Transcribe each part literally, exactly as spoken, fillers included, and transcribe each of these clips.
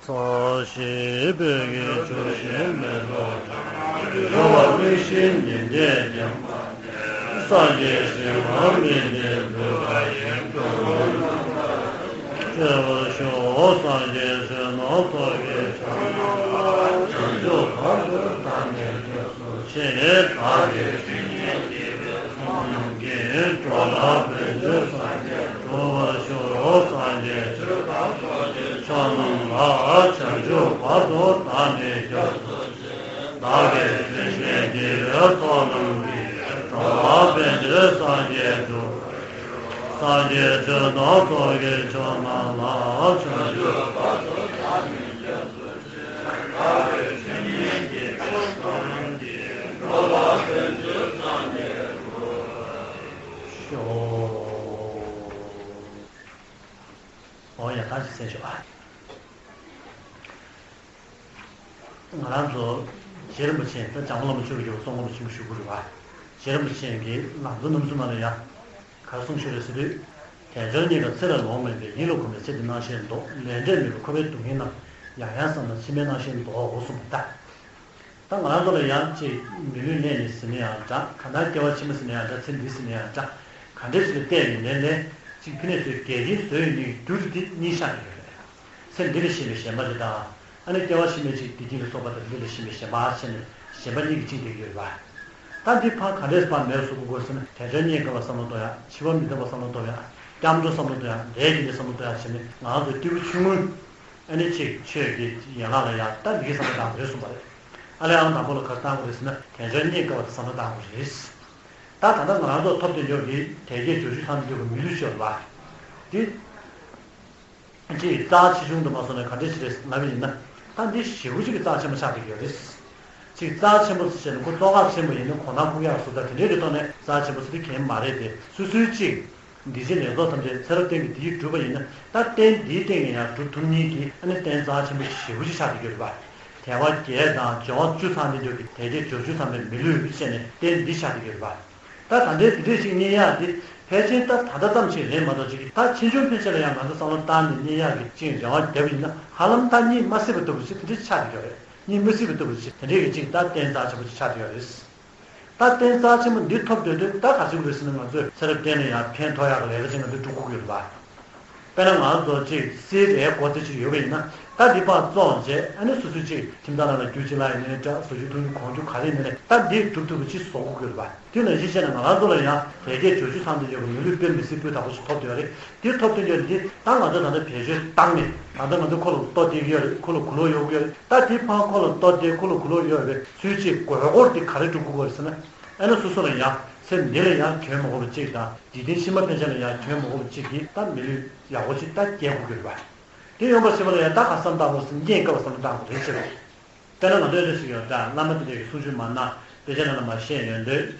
ཐོག་ཞེས་བོད་ཀྱི་ཆུ་ཞིང་མེ་ཏོག་ཀྱང་། རེ་བ་མིག་བཞིན་ཉི་ཟླས་བརྒྱན་པ་ནས། སངས་རྒྱས་ཞིང་ཁམས་མི་མཇེད་འདུ་བ་ཡི། སྤྲུལ་པར་ཤོག་སངས་རྒྱས་བསོད་ནམས་ཚོགས་ཀྱི་མཆོག་རྣམས་ལ། བྱང་ཆུབ་བར་དུ་བདག་ནི་སྐྱབས་སུ་མཆི། བདག་གིས་བཤེས་གཉེན་བགྱིས་པའི་ཚོགས་རྣམས་ཀྱིས། འགྲོ་ལ་ཕན་ཕྱིར་སངས་རྒྱས་འགྲུབ་པར་ཤོག་སངས་རྒྱས་ཆོས་དང་ཚོགས་ཀྱི་མཆོག་རྣམས་ལ། བྱང་ཆུབ་བར་དུ་བདག་ནི་སྐྱབས་སུ་མཆི། བདག་གིས་བཤེས་གཉེན་བགྱིས་པའི་ཚོགས་རྣམས་ཀྱིས། འགྲོ་ལ་ཕན་ཕྱིར་སངས་རྒྱས་འགྲུབ། སངས་རྒྱས་ཆོས་དང་ཚོགས་ཀྱི་མཆོག་རྣམས་ལ། བྱང་ཆུབ་བར་དུ་བདག་ནི་སྐྱབས་སུ་མཆི། བདག་གིས་བཤེས་གཉེན་བགྱིས་པའི་ཚོགས་རྣམས་ཀྱིས། འགྲོ་ལ་ཕན་ཕྱིར་སངས་རྒྱས་འགྲུབ། ཤོག་འོ་ཡ་ད་ཅི་ཟེར་ཤོག་ཨ། ང་རང་ཚོ་རྗེ་རིན་པོ་ཆེ་ད་འཇམ་མགོན་བླ་མ་མཆོག་གིས་གསུང་མཁན་ཆེན་པོ་ཞུ་དགོས་རེད་བ། རྗེ་རིན་པོ་ཆེ་གིས་ལང་ཚོ་རྣམ་གསུམ་ནང་ལ་ཡ། ག་རེ་གསུངས་ཤོད་རེད་ཟེར་དུས། དལ་འབྱོར་རྙེད་དཀའ་ཚེ་ལ་ལོང་མེད་པའི། ཡིད་ལ་གོམས་པའི་ཚེ་འདི་སྣང་ཤས་མདོག་ལས་འབྲས་མེད་པའི་ཁོ་པའི་སྡུག་བསྔལ་རྣམས། ཡང་ཡང་བསམས་ན་ཕྱི་མའི་སྣང་ཤས་མདོག་གསུངས་པ་ད། ད་ང་རང་ཚོ་ལ་ཡང་ཅིག་མི་ལུས་གནས་ནས་ཟིན་ན་ཡང་འདྲ། གང་ལྟར་སྐྱེ་བ་ཕྱི་མ་ཟིན་ན་ཡང་འདྲ། ཚེ་འདི་ཟིན་ན་ཡང་འདྲ། ག་འདྲ་ཞིག་ལ་བལྟས་ནས་ལན་ལན་ཅིག་ཕི་ནས་ཚོས་འགལ་རྐྱེན་བཟོས་ཡོད་ནི་རྒྱུ་དེ་གཉིས་ཆགས་ཀྱི་ཡོད་རེད། ཚེ་འདི་ལ་ཞེན་པའི་ཞེན་པ་དེ་དང་། ཨ་ནི་སྐྱེ་བ་ཕྱི་མའི་ཅིག་བདེ་སྐྱིད་ལ་སོགས་པ་དང་འདི་ལ་ཞེན་པའི་ཞེན་པ་བྱས་ནས་ཞེན་པ་གཉིས་ཀྱིས་བཅིངས་བསྡད་ཀྱི་ཡོད་རེད་པ། ད་འདི་ཕར་ག་འདྲས་ཕར་མེད་པ་བཟོ་དགོས་ཟེར་ན། དལ་འབྱོར་རྙེད་དཀའ་བ་བསམ་བློ་གཏོང་ཡག་འཆི་བ་མི་རྟག་པ་བསམ་བློ་གཏོང་ཡག་སྐྱབས་འགྲོ་བསམ་བློ་གཏོང་ཡག་ལས་ཀྱི་ལས་བསམ་བློ་གཏོང་ཡག་བྱས་ནས་ང་རང་ཚོའི་སྐྱེས་བུ་ཆུང་ངུས། ཨ་ནི་ཅིག་ཆོས་ཀྱི་ཡན་ལག་ལ་ཡང་ད་འདི་གི་བསམ་བློ་བཏང་དགོས་རེད་གསུངས་པ་རེད། ཨ་ལས་ཨང་དང་པོ་ལ་ག་རེ་བཏང་དགོས་རེད་ཟེར་ན། དལ་འབྱོར་རྙེད་དཀའ་བ་དེ་བསམ་བློ་བཏང་དགོས་རེད། ད་ད་ལྟ་ང་རང་ཚོ་ཐོབ་བསྡད་ཡོད་ཀྱི་དལ་བརྒྱད་འབྱོར་བཅུ་ཚང་བསྡད་ཡོད་ཀྱི་མི་ལུས་ཤོར་བ། འདི་ཅིག་རྩ་ཆེ་ཆུང་དུ་མ་སོང་ནས་ག་འདྲ་ཞིག་རེད་ལབ་པ་ཡིན་ན། ད་འདི་ཞེ་པོ་ཅིག་གི་རྩ་ཆེན་པོ་ཆགས་བསྡད་ཡོད་རེད། ཅིག་རྩ་ཆེན་པོ་ཟེར་ནས་ཁོ་བཙོན་ཁང་ཆེན་པོ་ཡིན་ན་གོ་ན་ཁུག་ཡག་བཟོ་ལྟ་དེ་འདྲའི་གི་ཐོག་ནས་རྩ་ཆེན་པོ་ཟེར་དུས་གལ་མ་རེད་དེ། སོ་སོའི་ཅིག་འདི་ཕྱི་ལས་ཚོགས་ཐམས་ཅད་ཚེ་རབས་གཏན་གྱི་འདི་ཡིས་གྲུབ་པ་ཡིན་ན། ད་རྟེན་འདིའི་སྟེང་ནས་ཡང་གྲུབ་ཐུབ་མཁན་གྱི་ཨ་ནི་རྟེན་རྩ་ཆེན་པོ་ཞེ་པོ་ཅིག་ཆགས་བསྡད་ཡོད་རེད་པ། དལ་བ་བརྒྱད་དང་འབྱོར་བ་བཅུ་ཚང་བསྡད་ཡོད་ཀྱི་དལ་བརྒྱད་འབྱོར་བཅུ་ཚང་བའི་མི་ལུས་བྱས་ནས་རྟེན་འདི་ཆགས་བསྡད་ཡོད་རེད་པ། ད་ད་ལྟའི་དེ་འདྲས་ཞིག་རྙེད་ཡག་འདི་ཕལ་ཆེར་ད་ད་ལྟ་ཙམ་ཞིག་རེད་མ་གཏོགས། ཅིག་ད་ཕྱིས་འབྱུང་ཕན་ཆད་ལ་ཡང་ང་ཚོ་བསམ་བློ་བཏང་ནས་རྙེད་ཡག་གི་ཅིག་རེ་བ་བརྒྱབ་པ་ཡིན་ན། ཧ་ལམ་ད་རྙེད་མ་སྲིད་པ་ལྟ་བུ་ཞིག་དེ་འདྲས་ཆགས་བསྡད་ཡོད་རེད། རྙེད་མ་སྲིད་པ་ལྟ་བུ་ཞིག་དེ་འདྲས་ཀྱི་ཅིག་ད་རྟེན་རྩ་ཆེན་པོ་ཅིག་ཆགས་བསྡད་ཡོད་རེད། ད་རྟེན་རྩ་ཆེན་པོ་འདི་ཐོབ་སྡོད་དུས་ད་ག་ཅིག་རེད་ཟེར་ན། ང་ཚོས་ཚེ་རབས་གཏན་ནས་ཡང་ཕན་ཐོགས་ཡག་གི་ལས་ཀ་ཅིག་ང་ཚོས་སྒྲུབ་དགོས་ཀྱི་ཡོད་རེད་པ། དཔེར་ན་ང་ཚོ་ཅིག་སིལ་རའི་སྒོ་རྩ་ཅིག་ཡོད་པ་ཡིན་ན། ད་འདི་ཕར་བཙོངས་བྱས་ཨ་ནི་སོ་སོའི་ཅིག་ཁྱིམ་ཚང་ནང་ལ་རྒྱུ་ཅིག་ལ་ཡིན་ནའི་འདྲ། བཟོ་རྒྱུ་འཐུང་རྒྱུ་གོན་རྒྱུ་ག་རེ་ཡིན་ནའི་ད་འདི་སྒྲུབ་ཐུབ་པ་ཅིག་བཟོ་དགོས་ཀྱི་ཡོད་རེད་པ། དེ་ནང་བཞིན་བྱས་ན་ང་རང་ཚོ་ལ་ཡང་དལ་བརྒྱད་འབྱོར་བཅུ་ཚང་བསྡད་ཡོད་པའི་མི་ལུས་དཔེ་མི་སྲིད་སྤུས་དག་པོ་ཞིག་ཐོབ་བསྡད་ཡོད་རེད། དེ་ཐོབ་བསྡད་ཡོད་རེད། འདི་ད་ང་ཚོ་ད་ལྟ་བེད་སྤྱོད་བཏང་ནས། ད་ལྟ་ང་ཚོ་ཁོ་ལ་ལྟོ་སྟེར་གྱི་ཡོད་རེད། ཁོ་ལ་གོས་ལོག་གཡོག་གི་ཡོད་རེད། ད་དེ་ཕར་ཁོ་ལ་ལྟོ་སྟེར་ཁོ་ལ་གོས་ལོག་གཡོག་ཡོད་པའི་ཚུལ་གྱིས་དགོས་མཁོ་དེ་ག་རེ་སྒྲུབ་དགོས་རེད་ཟེར་ན། ཨ་ནི་སོ་སོ་ལ་ཡང་ཚེ་འདི་ལ་ཡང་གྱོང་མི་འོང་བ་ཅིག་དང་། འཇིག་རྟེན་ཕྱི་མ་ཕན་ཆད་ལ་ཡང་གྱོང་མི་འོང་བ་ཅིག་གི་ད་མི་ལུས་ཡག་པོ་ཅིག་ད་སྐྱེལ་དགོས་ཀྱི་རེད་པ། དེ་ཡོང་བ་བྱེད་པ་ལ་ཡང་ད་ག་བསམ་བཏང་དགོས་ཟེར་ན། རྙེད་དཀའ་བ་བསམ་བཏང་དགོས་རེད་ཟེར། དཔེར་ན་ང་ཚོ་ཨེ་འདྲ་ཞིག་ཡོད་ད། བླ་མ་དེ་འདྲས་ཀྱི་གསུང་ཆོས་མ་གནང་། དཔེ་ཆ་ནང་ལ་མར་བཤད་ཡོང་དུས།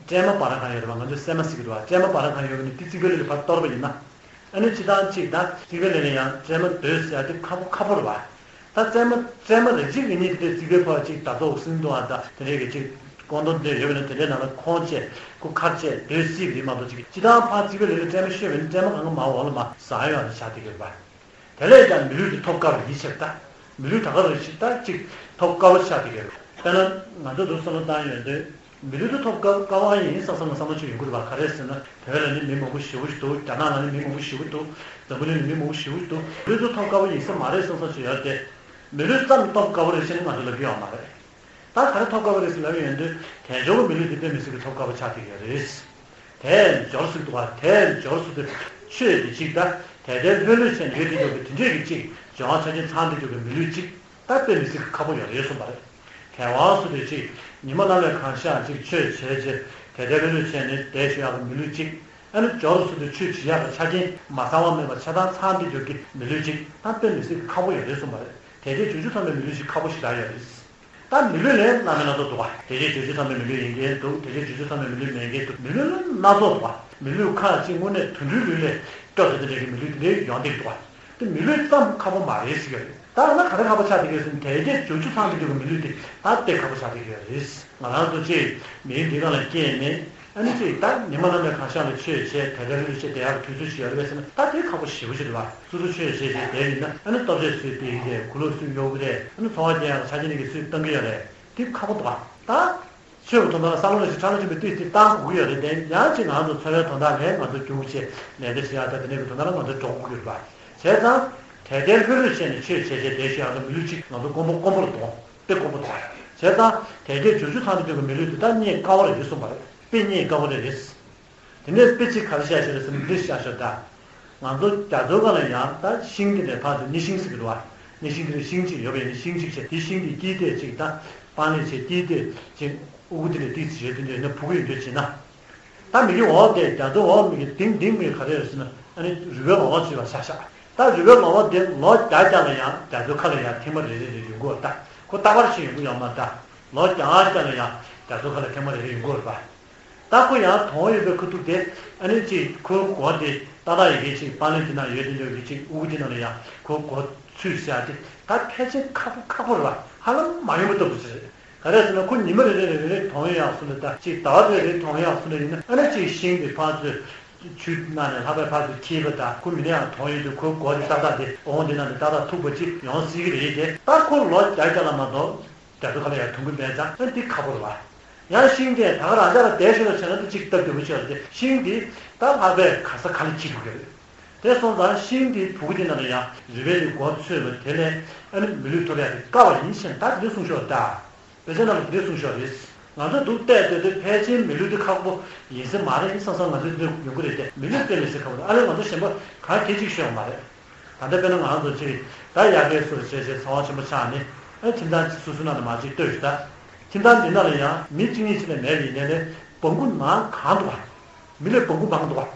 སྲན་མ་འབར་ཁང་ཡོད་རེད་པ། ང་ཚོས་སྲན་མ་ཟེར་གྱི་འདུག་པ། སྲན་མ་འབར་ཁང་ཡོད་པ་ནི་དེ་རྩིག་པའི་ལྷུ་ལ་ཕར་གཏོར་བ་ཡིན་ན། ཨ་ནི་སྤྱིར་བཏང་གཅིག་ད་རྩིག་པའི་ལྷུ་ལ་ཡང་སྲན་མ་སྡོད་ཟེར་ཡག་དེ་ཁག་པོ་ཁག་པོ་རེད་པ། ད་སྲན་མ་སྲན་མ་རེ་གཅིག་རེ་གཉིས་དེ་འདྲས་རྩིག་པའི་ཕར་གཅིག་ད་ཚོ་སྲིན་དུ་ཨ་ད་དེ་འདྲས་ཀྱི་གཅིག་ཀོང་རྡོ་འདྲས་ཡོད་པ་ནི་དེ་འདྲས་ནང་ལ་ཁོང་བཅས་ཁུ་ཁར་བཅས་སྡོད་སྲིད་པ་རེད་མ་གཏོགས། གཅིག་སྤྱིར་བཏང་ཕར་རྩིག་པའི་ལྷུ་ལ་སྲན་མ་ཤོར་བ་ཡིན་ན་སྲན་མ་གང་ག་མར་འོག་ལ་མར་ཟག་ཡོང་ཡག་དེ་ཆགས་བསྡད་ཀྱི་ཡོད་རེད་པ། དེ་ལས་ཀྱང་མི་ལུས་དེ་ཐོབ་དཀའ་བ་ཡིན་ཕྱིར་ད། མི་ལུས་ད་ག་རེ་ཞིག་ད་ཅིག་ཐོབ་དཀའ་བ་ཆགས་བསྡད་ཀྱི་ཡོད་རེད། དཔེར་ན་ང་ཚོ་འདུག་བསམ་བློ་བཏང་ཡོང་དུས། མི་ལུས་དེ་ཐོབ་དཀའ་དཀའ་བ་ཡིན་བསམ་བསམ་ང་བསམ་བློ་ཅིག་ཡོང་གི་རེད་པ། ག་རེ་ཟེར་ན། བོད་ལ་ནི་མི་མང་པོ་ཞེ་པོ་ཞིག་འདུག་རྒྱ་ནག་ལ་ནི་མི་མང་པོ་ཞེ་པོ་འདུག་འཛམ་བུ་གླིང་ལ་མི་མང་པོ་ཞེ་པོ་འདུག་མི་ལུས་དེ་ཐོབ་དཀའ་བ་ཡིན་ས་མ་རེད་བསམ་བསམ་ཅིག་ཡོད་དེ། མི་ལུས་ཙམ་ཐོབ་དཀའ་བ་རེད་ཟེར་ནས་ང་ཚོ་ལབ་ཀྱི་ཡོད་མ་རེད། ད་ག་རེ་ཐོབ་དཀའ་བ་རེད་ཟེར་ལབ་ཡོང་དུས། དལ་འབྱོར་གྱི་མི་ལུས་དེ་དཔེ་མི་སྲིད་ཀྱི་ཐོབ་དཀའ་བ་ཆགས་བསྡད་ཀྱི་ཡོད་རེད། དལ་འབྱོར་ཟེར་འདུག་པ། དལ་འབྱོར་ཟེར་དུས་ཆོས་དེ་གཅིག་ད། དལ་དལ་ལྷོད་ལྷོད་བྱས་ནས་ཡོད་བསྡད་ཡོད་པའི་དེ་འདྲས་ཀྱི་གཅིག་འབྱོར་བ་ཆ་རྐྱེན་ཚང་བསྡད་ཡོད་པའི་མི་ལུས་གཅིག་ད་དཔེ་མི་སྲིད་ཀྱི་ཁག་པོ་ཡོད་རེད་གསུངས་པ་རེད། དལ་བ་ཟེར་དུས་གཅིག་ཉི་མ་གནམ་ལས་གང་ཤར་གཅིག་ཆོས་བྱས་རྗེས་དལ་དལ་ལྷོད་ལྷོད་བྱས་ནས་བསྡད་ཤོག་ཡག་གི་མི་ལུས་གཅིག་ཨ་ནི་འབྱོར་ཟེར་དུས་ཆོས་བྱེད་ཡག་གི་ཆ་རྐྱེན་མ་ཚང་བ་མེད་པ་ཆ་ཚང་ཚང་བསྡད་ཡོད་ཀྱི་མི་ལུས་གཅིག་ད་དཔེ་མི་སྲིད་ཀྱི་ཁག་པོ་ཡོད་རེད་གསུངས་པ་རེད། དལ་དལ་འབྱོར་བཅུ་ཚང་བའི་མི་ལུས་ཞིག་ཁག་པོ་ཞེ་དྲག་ཡོད་རེད། ད་མི་ལུས་ལ་སྣ་མིན་སྣ་ཚོགས་འདུག་པ། དལ་དལ་འབྱོར་བཅུ་ཚང་བའི་མི་ལུས་ཡིན་མཁན་འདུག་དལ་དལ་འབྱོར་བཅུ་ཚང་བའི་མི་ལུས་མེད་མཁན་འདུག་མི་ལུས་ལ་སྣ་ཚོགས་འདུག་པ། མི་ལུས་ཁག་ཅིག་དངོས་གནས་དུད་འགྲོའི་ལུས་ལས་སྐྱོ་དེ་འདྲ་གི་མི་ལུས་དེ་འདྲ་ཡོང་བསྡད་འདུག་པ། དེ་མི་ལུས་ཙམ་ཁག་པོ་མ་རེད་ཟེར་གྱི་རེད། ད་ན་ག་རེ་ཁག་པོ་ཆགས་བསྡད་ཀྱི་རེད་ཟེར་ན། དལ་དལ་འབྱོར་བཅུ་ཚང་བསྡད་ཡོད་པའི་མི་ལུས་དེ་ད་དཔེ་ཁག་པོ་ཆགས་བསྡད་ཀྱི་རེད། ང་རང་ཚོ་ཅིག་མིའི་འདི་ག་ལ་སྐྱེས་ནས། ཨ་ནི་ཅིག་ད་ཉི་མ་ནམ་ཡང་གང་ཤར་ལ་ཆོས་བྱས་དལ་དལ་ལུ་ལུ་བྱས་བསྡད་ཡག་གི་དུས་ཚོད་ཞིག་ཡོད་རེད་པས་ཟེར་ན། ད་དེ་ཁག་པོ་ཞེ་པོ་ཅིག་རེད་པ། སོ་སོ་ཆོས་བྱས་བྱས་བསྡད་ཡིན་ན། ཨ་ནི་ལྟོ་ཆས་བཟོས་བསྡད་ཡིན་ཏེ། གོས་ལོག་སུས་གཡོག་གི་རེད། ཨ་ནི་ཚོང་པ་རྒྱག་ཡག་ཆ་རྐྱེན་གྱི་སུས་གཏང་གི་ཡོད་རེད། དེ་ཁག་པོ་འདུག་པ། ད་ཆོས་ཀྱི་དོན་དག་ལ་ས་ལོ་ལ་ཞིག་ཁྲ་ལ་ཆེན་པོའི་ཏིས་ཏིས་བཏང་དགོས་ཀྱི་ཡོད་རེད་དེ། ཡང་ཅིག་ང་ཚོ་འཚོ་བའི་དོན་དག་ལ་ང་ཚོ་རྒྱུགས་བྱས་ལས་ཀ་བྱེད་ཡག་ད་དེ་འདྲ་གི་དོན་དག་ལ་ང་ཚོ་འགྲོ་དགོས་ཀྱི་ཡོད་རེད་པ། བྱས་ཙང་དལ་དལ་ལྷོད་ལྷོད་བྱས་ནས་ཆོས་བྱས་བྱས་བསྡད་ཤེས་ཡག་ད་མི་ལུས་ཅིག་ང་ཚོ་དཀོན་པོ་དཀོན་པོ་ལ་གཏོང་། དཔེ་དཀོན་པོ་དང་། བྱས་ཙང་དལ་བརྒྱད་འབྱོར་བཅུ་ཚང་དུ་འདོད་པའི་མི་ལུས་དེ་དག་རྙེད་དཀའ་བ་རེད་གསུངས་པ་རེད། དཔེ་རྙེད་དཀའ་བ་རེད་རེད། དེ་ནས་དཔེ་གཅིག་ག་རེ་བཤད་ཤེས་རེད་ཟེར་ན། འདི་བཤད་ཤོག་ད། ང་ཚོ་རྒྱ་མཚོའི་སྒང་ལ་ཡང་ད་ཤིང་དེ་ནས་ཕར་ཚུར་སྣེ་ཤིང་ཟེར་གྱི་འདུག་པ། སྣེ་ཤིང་དེ་ནས་ཤིང་གཅིག་ཡོད་པ་ཡིན་ན། ཤིང་གཅིག་བྱས། དེ་ཤིང་དེ་དཀྱིལ་ཐད་ཅིག་ད་སྤང་ལེབ་བྱས། དཀྱིལ་ཐད་ཅིག་དབུ་གུ་དེ་ནས་ཏིག་ཙི་བྱས། དེ་འདྲ་ཡིན་ན་སྦུ་གུ་ཡོད་འདོད་བྱས་ན། ད་མི་གི་འོག་དེ། རྒྱ་མཚོའི་འོག་མི་གི་ལྡིང་ལྡིང་མི་ག་རེ་རེད་ཟེར་ན། ཨ་ནི་རུས་པའི་ལོང་བ་ཅིག་ལ་ཤག་ཤག་ད་རུས་པའི་ལོང་བ་དེ་ལོ་བརྒྱ་བརྒྱ་ལ་ཡང་རྒྱ་མཚོའི་ཁ་ལ་ཡང་ཐེངས་མ་རེ་རེ་རེ་ཡོང་གི་ཡོད་རེད་ད། ཁོ་རྟག་པར་ཞིག་ཡོང་གི་ཡོད་མ་རེད་ད། ལོ་བརྒྱ་བརྒྱ་ལ་ཡང་རྒྱ་མཚོའི་ཁ་ལ་ཐེངས་མ་རེ་རེ་ཡོང་གི་ཡོད་རེད་པ། ད་ཁོ་ཡང་དོན་ཡོད་པའི་ཁ་ཐུག་དེ། ཨ་ནི་ཅིག་ཁོའི་མགོ་དེ་ཏག་ཏག་ཡི་གེ་ཅིག་སྤང་ལེབ་དེ་ནང་ཡོད་དེ་འདྲ་གི་ཅིག་དབུ་གུ་དེ་ནང་ལ་ཡང་ཁོའི་མགོ་ཚུད་བཞག་དེ། ད་ཕལ་ཆེར་ཁག་པོ་ཁག་པོ་རེད་པ། ཧ་ལམ་མ་ཡོང་པ་ལྟ་བུ་ཞིག་རེད། ག་རེ་ཟེར་ན། ཁོ་ཉི་མ་རེ་རེ་རེ་རེ་དོན་ཡོད་ཡག་སུ་འདྲ་ད། ཅིག་ཟླ་བ་རེ་རེ་དོན་ཡོད་ཡག་སུ་འདྲ་ཡིན་ན། ཨ་ནི་ཅིག་ཤིང་དེ་ཕར་ཚུར་ཆུ་ནང་ནས་ལྷགས་པའི་ཕར་ཚུར་འཁྱེར་བ་དང་། ཁོ་མི་ནས་ཡང་དོན་ཡོད་དེ། ཁོའི་མགོ་དེ་ཏག་ཏག་དེ་འོང་དེ་ནང་ནས་ཏག་ཏག་ཐུག་པ་ཅིག་ཡོང་སྲིད་ཀྱི་རེད་དེ། ད་ཁོ་ལོ་བརྒྱ་བརྒྱ་ལ་མ་གཏོགས་རྒྱ་མཚོ་ཁ་ལ་ཡར་ཐོན་གྱི་མེད་ཙང་། ཨ་ནི་འདི་ཁག་པོ་རེད་པ། ཡང་ཤིང་དེ་ད་ག་རང་ཅག་ལ་བསྡད་ཤེས་ན་བྱས་ན། འདི་གཅིག་སྟབས་བདེ་པོ་ཅིག་ཡོད་རེད་དེ། ཤིང་འདི་ད་ལྷགས་པའི་ག་ས་ག་ལ་འཁྱེར་ཐུབ་ཀྱི་རེད། དེ་སོང་ཙང་ཤིང་དེའི་སྦུ་གུ་དེ་ནང་ལ་ཡང་རུས་པའི་མགོ་ཚུད་པ་དེ་ལས། ཨ་ནི་མི་ལུས་ཐོབ་ཡག་དེ་དཀའ་བ་ཡིན་ཟེར་ད་དེ་འདྲ་གསུངས་ཤོག་ད། དཔེ་ཆ་ནང་ལ་དེ་འདྲ་གསུངས་ཤོག་རེད། ང་ཚོ་འདུག་བལྟས་བལྟས་ཏེ་ཕལ་ཆེར་མི་ལུས་དེ་ཁག་པོ་ཡིན་ས་མ་རེད། བསམ་བསམ་ང་ཚོ་འདི་ཡོང་གི་རེད་དེ། མི་ལུས་དཔེ་མི་སྲིད་ཁག་པོ་རེད། ཨ་ལས་ང་ཚོ་གཞན་པ་གང་གལ་ཅིག་ཤོད་ཡོང་མ་རེད། ད་ལྟ་དཔེར་ན་ང་ཚོ་ཅིག་ད་ཡར་རྒྱས་སུ་བྱས་བྱས་ཚ་བ་ཆེན་པོ་ཆགས་ནས། ཨ་ཁྱིམ་ཚང་སོ་སོའི་ནང་ལ་མར་ཅིག་ལྟོས་ཤིག་ད། ཁྱིམ་ཚང་འདི་ནང་ལ་ཡང་མི་གཅིག་གཉིས་ཅིག་ལས་མེད་པ་ཡིན་ནའི་ལས། སྦུ་གུ་མང་གང་འདུག་ག་མི་ལས་སྦུ་གུ་མང་འདུག་ག་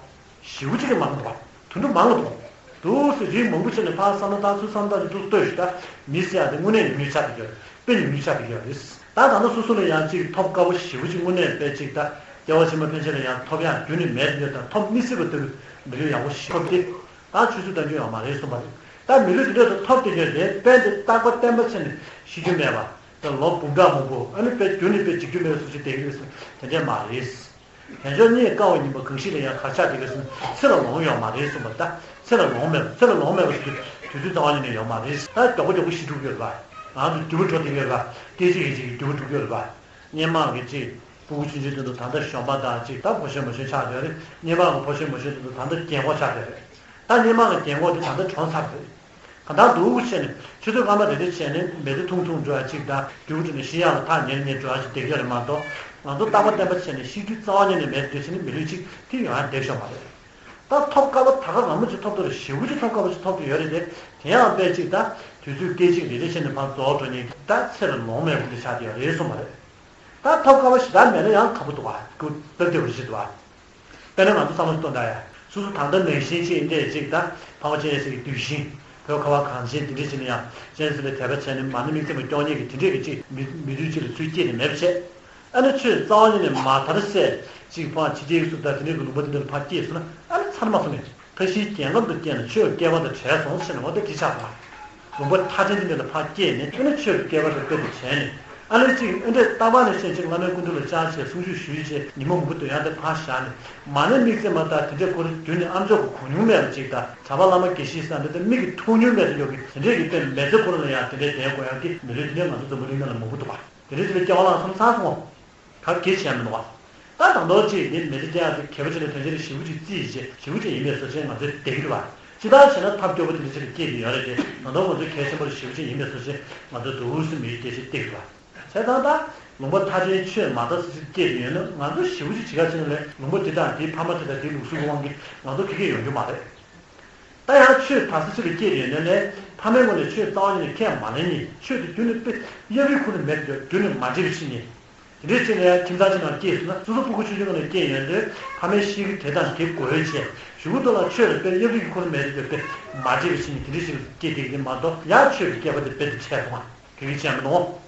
ཞེ་པོ་ཅིག་གི་མང་འདུག་ག་དུད་འགྲོ་མང་གི་འདུག་ག་འདུག་སེ་རིགས་མང་པོ་བྱས་ནས་ཕར་བསམ་བློ་བཏང་། ཚུར་བསམ་བློ་བཏང་། ཅིག་འདུག་ལྟོས་ཤིག་ད། མི་ཟེར་ཡག་དེ་དངོས་གནས་ཉུང་ཉུང་ཆགས་བསྡད་ཀྱི་ཡོད་རེད། དཔེ་ཉུང་ཉུང་ཆགས་བསྡད་ཀྱི་ཡོད་རེད། ད་ད་ལྟ་སོ་སོ་ལ་ཡང་ཅིག་ཐོབ་དཀའ་པོ་ཞེ་པོ་ཅིག་དངོས་གནས་དཔེ་ཅིག་ད། སྐྱེ་བ་ཕྱི་མ་ཕན་ཆད་ལ་ཡང་ཐོབ་ཡག་རྒྱུན་ནས་མེད་དེ། ད་ཐོབ་མི་སྲིད་པ་ལྟ་བུའི་མི་ལུས་ཡག་པོ་ཞིག་ཐོབ་སྟེ། ད་ཆུད་ཟོས་གཏོང་རྒྱུ་ཡོད་མ་རེད་གསུངས་པ་རེད། ད་མི་ལུས་དེ་འདྲ་ཐོབ་བསྡད་ཀྱི་ཡོད་རེད། དཔེ་འདི་རྟག་པ་བརྟན་པོ་བྱས་ནས་ཤི་རྒྱུ་མེད་པ། ད་ལོ་འབུམ་ཕྲག་མང་པོ། ཨ་ནི་དཔེ་རྒྱུན་ནས་དཔེ་འཇིག་རྒྱུ་མེད་པའི་བཟོ་ཅིག་བསྡད་ཀྱི་རེད་ཟེར་ན་དེ་འདྲས་མ་རེད། དལ་འབྱོར་རྙེད་དཀའ་བ་ཡིན་པ་གང་ཞིག་ལ་ཡང་ག་རེ་ཆགས་བསྡད་ཀྱི་རེད་ཟེར་ན། ཚེ་ལ་ལོང་ཡོད་མ་རེད་གསུངས་པ་རེད། ད་ཚེ་ལ་ལོང་མེད་པ། ཚེ་ལ་ལོང་མེད་པ་ཟེར་དུས་དུས་ཚོད་རྩ་བ་ཉིད་ནས་ཡོད་མ་རེད། ད་མགྱོགས་པོ་མགྱོགས་པོ་ཤི་འགྲོ་གི་ཡོད་རེད་པ། ང་ཚོ་རྒྱུ་བ་འགྲོ་བསྡད་ཀྱི་ཡོད་རེད་པ། སྐད་ཅིག་ཡིན་གཅིག་གི་རྒྱུ་བ་འགྲོ་གི་ཡོད་རེད་པ། སྔོན་མ་གི་ཅིག་སྤུ་གུ་ཆུང་ཆུང་དུས་ཚོད་ད་ལྟ་གཞོན་པ་དང་། ཅིག་ད་ཕོ་གཞོན་མོ་གཞོན་ཆགས་བསྡད་ཡོད་རེད། སྔོན་མ་གི་ཕོ་གཞོན་མོ་གཞོན་དུས་ཚོད་ད་ལྟ་རྒན་གོག་ཆགས་བསྡད་ཡོད་རེད། ད་སྔོན་མ་གི་རྒན་གོག་དེ་ད་ལྟ་གྲོངས་ཚར་རེད། གང་ལྟར་འདུག་བྱས་ནས་ཆུ་ཚོད་སྐར་མ་རེ་རེ་བྱས་ནས་མེ་ཏོག་ཐུང་ཐུང་འགྲོ་ཡག་ཅིག་དང་། རྒྱུ་བ་འགྲོ་ནས་ཤི་ཡག་ལ་ཐག་ཉེ་རུ་ཉེ་རུ་འགྲོ་ཡག་ཅིག་བསྡད་ཀྱི་ཡོད་རེད་མ་གཏོགས། ང་ཚོ་རྟག་པ་བརྟན་པ་བྱས་ནས་ཤི་རྒྱུ་རྩ་བ་ཉིད་ནས་མེད་དུས་ཙམ་ནས་མི་ལུས་ཅིག་དེ་ཡོང་ཡག་བསྡད་ཆོག་མ་རེད། ད་ཐོབ་དཀའ་བ་ད་ག་རང་མོ་ཅིག་ཐོབ་འདུག་རེད། ཞེ་པོ་ཅིག་ཐོབ་དཀའ་བ་ཅིག་ཐོབ་འདུག་ཡོད་རེད་དེ། དེ་ཡང་དཔེ་ཅིག་ད་དུས་ཚོད་སྐད་ཅིག་རེ་རེ་བྱས་ནས་ཕར་རྫོགས་འགྲོ་མཁན་གྱི་ད་ཚེ་ལ་ལོང་མེད་པ་དེ་ཆགས་བསྡད་ཡོད་རེད་གསུངས་པ་རེད། ད་ཐོབ་དཀའ་བ་ཞེ་དྲག་མེད་ན་ཡང་ཁག་པོ་འདུག་ག་སྟབས་བདེ་པོ་ཞིག་འདུག་ག་དཔེར་ན་ང་ཚོ་བསམ་བློ་གཏོང་ད་ཡ། སོ་སོ་ད་ལྟ་ནང་བཞིན་ཅིག་འདྲས་ཅིག་ད་ཕ་མ་གཅེས་ཟེར་གྱི་འདུལ་ཞིང་། བོད་ཁ་བ་གངས་ཅན་འདི་འདྲས་ཅིག་ལ་ཡང་གཅེས་ཟེར་ལ་དད་པ་བྱས་ནས་མ་ཎི་དམིགས་བརྩེ་མ་སྐྱོང་མཁན་གྱི་དེ་འདྲས་ཀྱི་ཅིག་མི་མི་རུས་ཅིག་ལ་ཚུར་སྐྱེས་ནས་མེད་པ་བྱས། ཨ་ནི་ཆོས་རྩ་བ་ཉིད་ནས་མ་དར་སའི་ཅིག་ཕར་ཕྱི་རྒྱལ་གྱི་སུ་དང་དེ་འདྲས་ཀྱི་ལུང་པ་འདི་འདྲ་ལ་ཕར་སྐྱེས་སོང་ན། ཨ་ནི་ཚར་མ་སོང་ངས། ཁ་ཤས་རྒྱལ་ཁམས་དུ་སྐྱེས་ན་ཆོས་སྐལ་བ་དང་བྲལ་སོང་ཟེར་ནས་འོ་དེ་འདྲས་ཆགས་སོང་ང་། ལུང་པ་མཐའ་ཅན་དེ་འདྲ་ལ་ཕར་སྐྱེས་ནས། ཨ་ནི་ཆོས་ཀྱི་སྐལ་བ་དང་དཔེ་དེ་བྲལ་ནས། ཨ་ནི་ཅིག་ཨ་འདྲས་རྟག་པར་ནས་བཤད་ཅིག་བླ་མའི་སྐུ་མདུན་ལ་བཅར་བྱས་གསུང་ཆོས་ཞུས་བྱས་ཉིན་མོ་མང་པོ་སྡོད་ཡག་དེ་ཕར་བཞག་ནས། མ་ཎི་དམིགས་བརྩེ་མ་དང་དེ་འདྲས་ཁོ་རང་རྒྱུན་ནས་ཨ་མཆོག་གི་གོ་མྱོང་མེད་པ་ཅིག་དང་། གྲྭ་པ་བླ་མ་དགེ་བཤེས་ས་འདི་དང་མིག་གིས་མཐོང་མྱོང་མེད་པ་ཡོད་ཀྱི་དེ་འདྲས་ཀྱི་དཔེ་མི་སྲིད་ཁོ་རང་ལ་ཡང་དེ་འདྲས་བསྡད་དགོས་ཡག་གི་མི་ལུས་དེ་འདྲས་ང་ཚོ་འཛམ་བུ་གླིང་ནང་ལ་མང་པོ་འདུག་ག་དེ་འདྲས་ཅིག་ལ་སྐྱེ་བ་བླངས་སོང་ཚར་སོང་ངོ་། ག་གེ་བྱས་མི་འདུག་བ། ད་ད་དུང་ཅིག་འདི་མི་ཚེ་སྐྱེལ་ཡག་དེ་གལ་པོ་ཆེ་ནས་དོན་ཆེན་རེད། ཞེ་པོ་ཅིག་རྩིས་བྱས་ཞེ་པོ་ཅིག་ཡིན་པའི་བཟོ་བྱས་ང་ཚོས་བསྡད་ཀྱི་རེད་བ། ཅི་ལྟར་བྱས་ན་ཐབས་སྐྱོ་པོ་དེ་འདྲ་ཅིག་ལ་སྐྱེས་ཀྱི་ཡོད་རེད་དེ། ད་དུང་ང་ཚོས་གལ་ཆེན་པོ་རེད། ཞེ་པོ་ཅིག་ཡིན་པའི་བཟོ་བྱས་ང་ཚོས་འདུག་སེ་མི་ཡུལ་སྐད་ཆ་བལྟས་ཀྱི་རེད་བ། བྱས་ཙང་ད་ལུང་པ་མཐའ་ཅན་ཆོས་མ་དར་སའི་སྐྱེས་ཀྱི་ཡོད་ན། ང་ཚོ་ཞེ་པོ་ཅིག་ཇི་ག་ཕྱིན་ནས་ལུང་པ་དེ་དང་དེའི་ཕ་མ་དེ་དང་དེའི་ལུགས་སྲོལ་གྱི་དབང་གིས་ང་ཚོ་ག་གེ་ཡོང་རྒྱུ་མ་རེད། ད་ཡང་ཆོས་དར་ས་ཅིག་ལ་སྐྱེས་ཡོད་ན་ལས། ཕ་མའི་ངོས་ནས་ཆོས་རྩ་བ་ཉིད་ནས་ཁས་མ་ལེན་མཁན། ཆོས་དེ་རྒྱུན་ནས་དཔེ་གཡབ་ཡུབ་ཁུར་ནས་མེད་དེ་རྒྱུན་ནས་མ་བརྗེད་པ་ཞིག་ཡིན། དེ་འདྲའི་ཅིག་ལ་ཡང་ཁྱིམ་ཚང་ཅིག་ནང་སྐྱེས་སོང་ན། སོ་སོ་སྤུ་གུ་ཆུང་ཆུང་ནང་སྐྱེས་ཡོད་དུས་ཕ་མའི་གཤིས་ཀ་དེ་དང་དེ་དགོས་བྱས། གཞུག་གུ་དུ་ལ་ཆོས་ལ་དཔེ་གཡབ་ཡུབ་ཁུར་མེད་དེ་དཔེ་མ་བརྗེད་པ་ཞིག་ཡིན། དེ་འདྲའི་ཞིག་ལ་སྐྱེས་བསྡད་ཀྱི་མ་གཏོགས། ཡང་ཆོས་ཀྱི་སྐལ་པ་དེ་དཔེ་དེ་ཆད་སོང་ང་། ག་གེ་བྱས་མི་འདུག་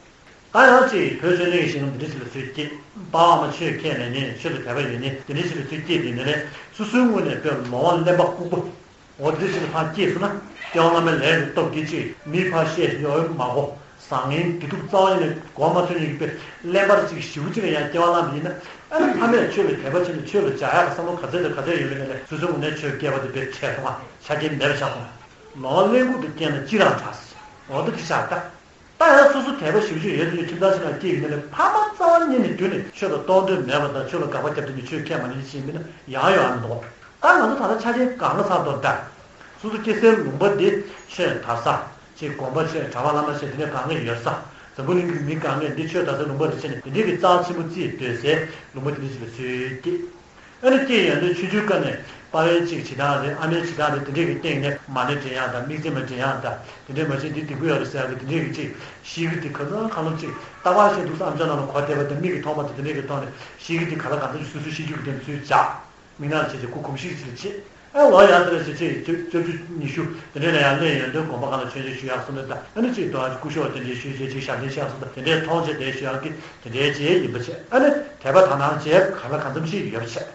ད་ཡང་ཅིག་བོད་བཙན་བྱོལ་གྱི་ཞིང་ཁམས་འདི་འདྲ་ཞིག་ལ་ཚུར་སྐྱེས། ཕ་མ་ཆོས་ཁས་ལེན་མཁན། ཆོས་ལ་དད་པ་ཡོད་མཁན་འདི་འདྲ་ཞིག་ལ་ཚུར་སྐྱེས་དེ་ནས་ལས། སོ་སོའི་ངོས་ནས་དཔེ་ལོང་བ་གླེན་པ་ལྐུགས་པ། འོ་འདི་འདྲ་ཞིག་ལ་ཕར་སྐྱེས་སོང་ན། སྐྱེ་བ་སྔ་མའི་ལས་ཀྱི་སྟོབས་ཀྱིས་ཅིག་མི་ཕར་བཤད་ཡོང་མ་གོ། བཟང་ངན་བདེ་སྡུག་རྩ་བ་ཉིད་ནས་མགོ་མ་ཐོན་ནས་ཀྱི་དཔེ་གླེན་པར་ཅིག་ཞེ་པོ་ཅིག་ལ་ཡང་སྐྱེ་བ་བླངས་པ་ཡིན་ན། ཨ་ནི་ཕ་མས་ཆོས་ལ་དད་པ་བྱས་ནས་ཆོས་ལ་སྦྱང་ཡག་གི་བསམ་བློ་ག་ཚད་དང་ག་ཚད་ཡོད་པའི་ནང་ནས་སོ་སོའི་ངོས་ནས་ཆོས་སྐྱེས་པ་དེ་དཔེ་ཆད་སོང་ང་། ཆ་རྐྱེན་མེད་པ་ཆགས་སོང་ང་། ལོང་བ་གླེན་ལྐུགས་དེ་སྐྱེས་ན་ཅི་རང་དྲག་ཟེར། འོ་ད་དེ་ཆགས་ད། ད་ཡང་སོ་སོ་དད་པ་ཞེ་པོ་ཅིག་ཡོད་དུས་ཁྱིམ་ཚང་ཞིག་ནང་སྐྱེས་ཡིན་ན་ནི་ཕ་མ་རྩ་བ་ཉིད་ནས་མདུན་ནས་ཆོས་ལ་གཏོང་འདོད་མེད་པ་དང་ཆོས་ལ་དགག་པ་བརྒྱབ་སྟེ་ནི་ཆོས་ཁས་མ་ལེན་ཞེས་མིན་ན་ཡང་ཡོང་ཡག་མི་འདུག་ད་ང་ཚོ་ད་ལྟ་ཆ་རྐྱེན་གང་ག་ཚང་དུ་འདྲ། སོ་སོ་སྐྱེ་སའི་ལུང་པ་འདི་ཆོས་དར་ས་ཅིག་དགོན་པ་ཆེ་གྲྭ་པ་བླ་མ་ཆེ་དེ་འདྲ་གང་ག་ཡོད་ས། འཛམ་བུ་གླིང་གི་མི་གང་གས་འདི་ཆོས་དར་སའི་ལུང་པ་རེད་ཟེར་ནས་དེ་འདྲའི་གི་རྩ་ཆེན་པོ་རྩིས་སྡོད་སའི་ལུང་པ་དེ་འདྲ་ཞིག་ལ་ཚུར་སྐྱེས། ཨ་ནི་སྐྱེས་ཡོང་དུས་ཆུང་ཆུང་སྐབས་ནས་པ་ཕའི་ཅིག་བྱེད་སྟངས་རེད། ཨ་མའི་བྱེད་སྟངས་རེད། དེ་འདྲའི་གི་སྟེང་ནས་མ་ཎི་འདྲེན་ཡག་དང་དམིགས་བརྩེ་མ་འདྲེན་ཡག་དང་དེ་འདྲའི་མ་བྱེད་འདི་སྡིག་པ་ཡོད་རེད་ཟེར་ཡག་གི་དེ་འདྲའི་གི་ཅིག་ཤེས་ཀྱི་དེ་ག་ཚོད་གང་ལོ་ཅིག་རྟག་པར་བཞིན་དུ་བསམ་འཆར་ནང་ལ་གོ་བདེ་བ་དང་མིག་གིས་མཐོང་བ་དང་དེ་འདྲའི་གི་ཐོག་ནས་ཤེས་ཀྱི་དེ་ག་ལ་གང་འཚམ་ཞིག་སོ་སོའི་ཤེས་རྒྱུད་ཀྱི་དེ་ཚུར་བཞག་མིག་ནང་བྱས་ཏེ་སྐུ་གོམས་གཤིས་ཅིག་བྱེད། ཨེ་ལོ་ཡང་དེ་ལ་བྱེད་ཆེད་ཀྱི་བཅུ་བཅུ་ཉི་ཤུ་དེ་འདྲའི་ལ་ཡང་སླེབས་ཡོང་དུས་དགོན་པ་སྒང་ལ་མཆོད་མཇལ་ཞུ་ཡག་སོགས་འདི་དང་། ཨ་ནི་ཅིག་དོ་སྐུ་ཞབས་དེ་འདྲའི་ཞུས་བྱས་ཅིག་ཞབས་བརྟན་ཞུ་ཡག་སོགས་དང་དེ་འདྲའི་མཐོང་བྱས་དེ་ཞུ་ཡག་གི་དེ་འདྲའི་ཅིག་ཡིན་པ་བྱས། ཨ་ནི་དད་པ་དག་སྣང་བྱས་གང་ལ་གང་འཚམ་ཞིག་ཡོད་པ་བྱས།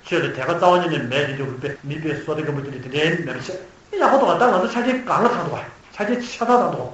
ཆོས་ལ་དད་པ་རྩ་བ་ཉིད་ནས་མེད་དེ་འདྲ་གི་དཔེ་མི་དཔེ་བསོད་བདེ་སྒམ་པོ་དེ་འདྲ་དེ་འདྲའི་མེད་པ་བྱས། ཨེ་ཡག་པོ་འདུག་ག་ད་ང་ཚོ་ཆ་རྐྱེན་གང་ལ་གང་འདུག་ག་ཆ་རྐྱེན་ཆ་ཚང་ཚང་འདུག་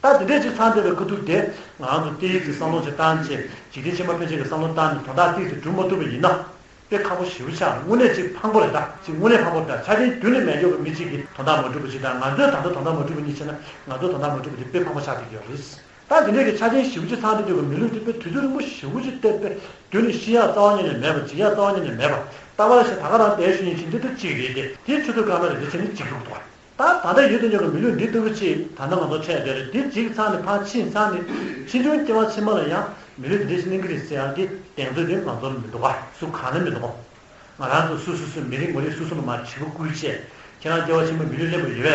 ད་དེ་འདྲས་ཅིག་ཚང་བསྡད་པའི་ཁ་ཐུག་དེ་ང་རང་ཚོ་ཏོག་ཙམ་བསམ་བློ་ཅིག་བཏང་བྱས། འཇིག་རྟེན་ཕྱི་མ་ཕན་ཆད་ཀྱི་བསམ་བློ་བཏང་ནས་དོན་དག་ཏོག་ཙམ་སྒྲུབ་མ་ཐུབ་པ་ཡིན་ན། དཔེ་ཁག་པོ་ཞེ་པོ་ཆགས། དངོས་གནས་ཅིག་ཕངས་པོ་རེད། ད་ཅིག་དངོས་གནས་ཕངས་པོ་རེད། ད་ཆ་རྐྱེན་རྒྱུན་ནས་མེད་མཁན་གྱི་མི་གཅིག་གིས་དོན་དག་མ་སྒྲུབ་པ་ཅིག་དང་། ང་ཚོས་ད་ལྟ་དོན་དག་མ་སྒྲུབ་པ་གཉིས་བྱས་ན་ང་ཚོ་དོན་དག་མ་སྒྲུབ་པ་དེ་དཔེ་ཕངས་པོ་ཆགས་བསྡད་ཀྱི་ཡོད་རེད། ད་དེ་འདྲས་ཀྱི་ཆ་རྐྱེན་ཞེ་པོ་ཅིག་ཚང་བསྡད་དུས་ཀྱི་མི་ལུས་དེ་དཔེ་དུས་ཚོད་རིང་པོ་ཞེ་པོ་ཅིག་བསྡད་པས་རྒྱུན་ནས་ཤི་ཡག་རྩ་བ་ཉིད་ནས་མེད་པ། འཇིག་ཡག་རྩ་བ་ཉིད་ནས་མེད་པ། རྟག་པར་ཞིག་ད་ག་རང་བསྡད་ཤུལ་ཡིན་ཕྱིན་འདི་ལྟར་གཅིག་རེད་དེ། དེ་ཆུ་ཚོད་སྐར་མ་རེ་རེ་བྱས་ནས་འཇིག་འགྲོ་གི་འདུག་ད་ད་ལྟ་ཡོད་དུ་ཉོ་གི་མི་ལུས་འདི་ལྟ་བུ་ཅིག་ད་ལྟ་ང་ཚོ་འཕྲད་བསྡད་རེད། འདི་འཇིག་ཚར་ནས་ཕར་ཕྱིན་ཚར་ནས་ཕྱིས་འབྱུང་སྐྱེ་བ་ཕྱི་མ་ལ་ཡང་མི་ལུས་འདི་འདྲ་ཞིག་གནས་ཀྱི་རེད་ཟེར་ཡག་གི་གདེང་ཚོད་དེ་ང་ཚོར་མི་འདུག་ག་སུ་གང་ལ་མི་འདུག་མ་རང་ཚོ་སུ་སུ་སུ་མི་རེ་ངོ་རེ་སུ་སུ་ལ་མར་དྲི་བ་བསྐུལ་བྱས། ཁྱེད་རང་སྐྱེ་བ་ཕྱི་མ་མི་ལུས་ལེན་པ་ཡོད་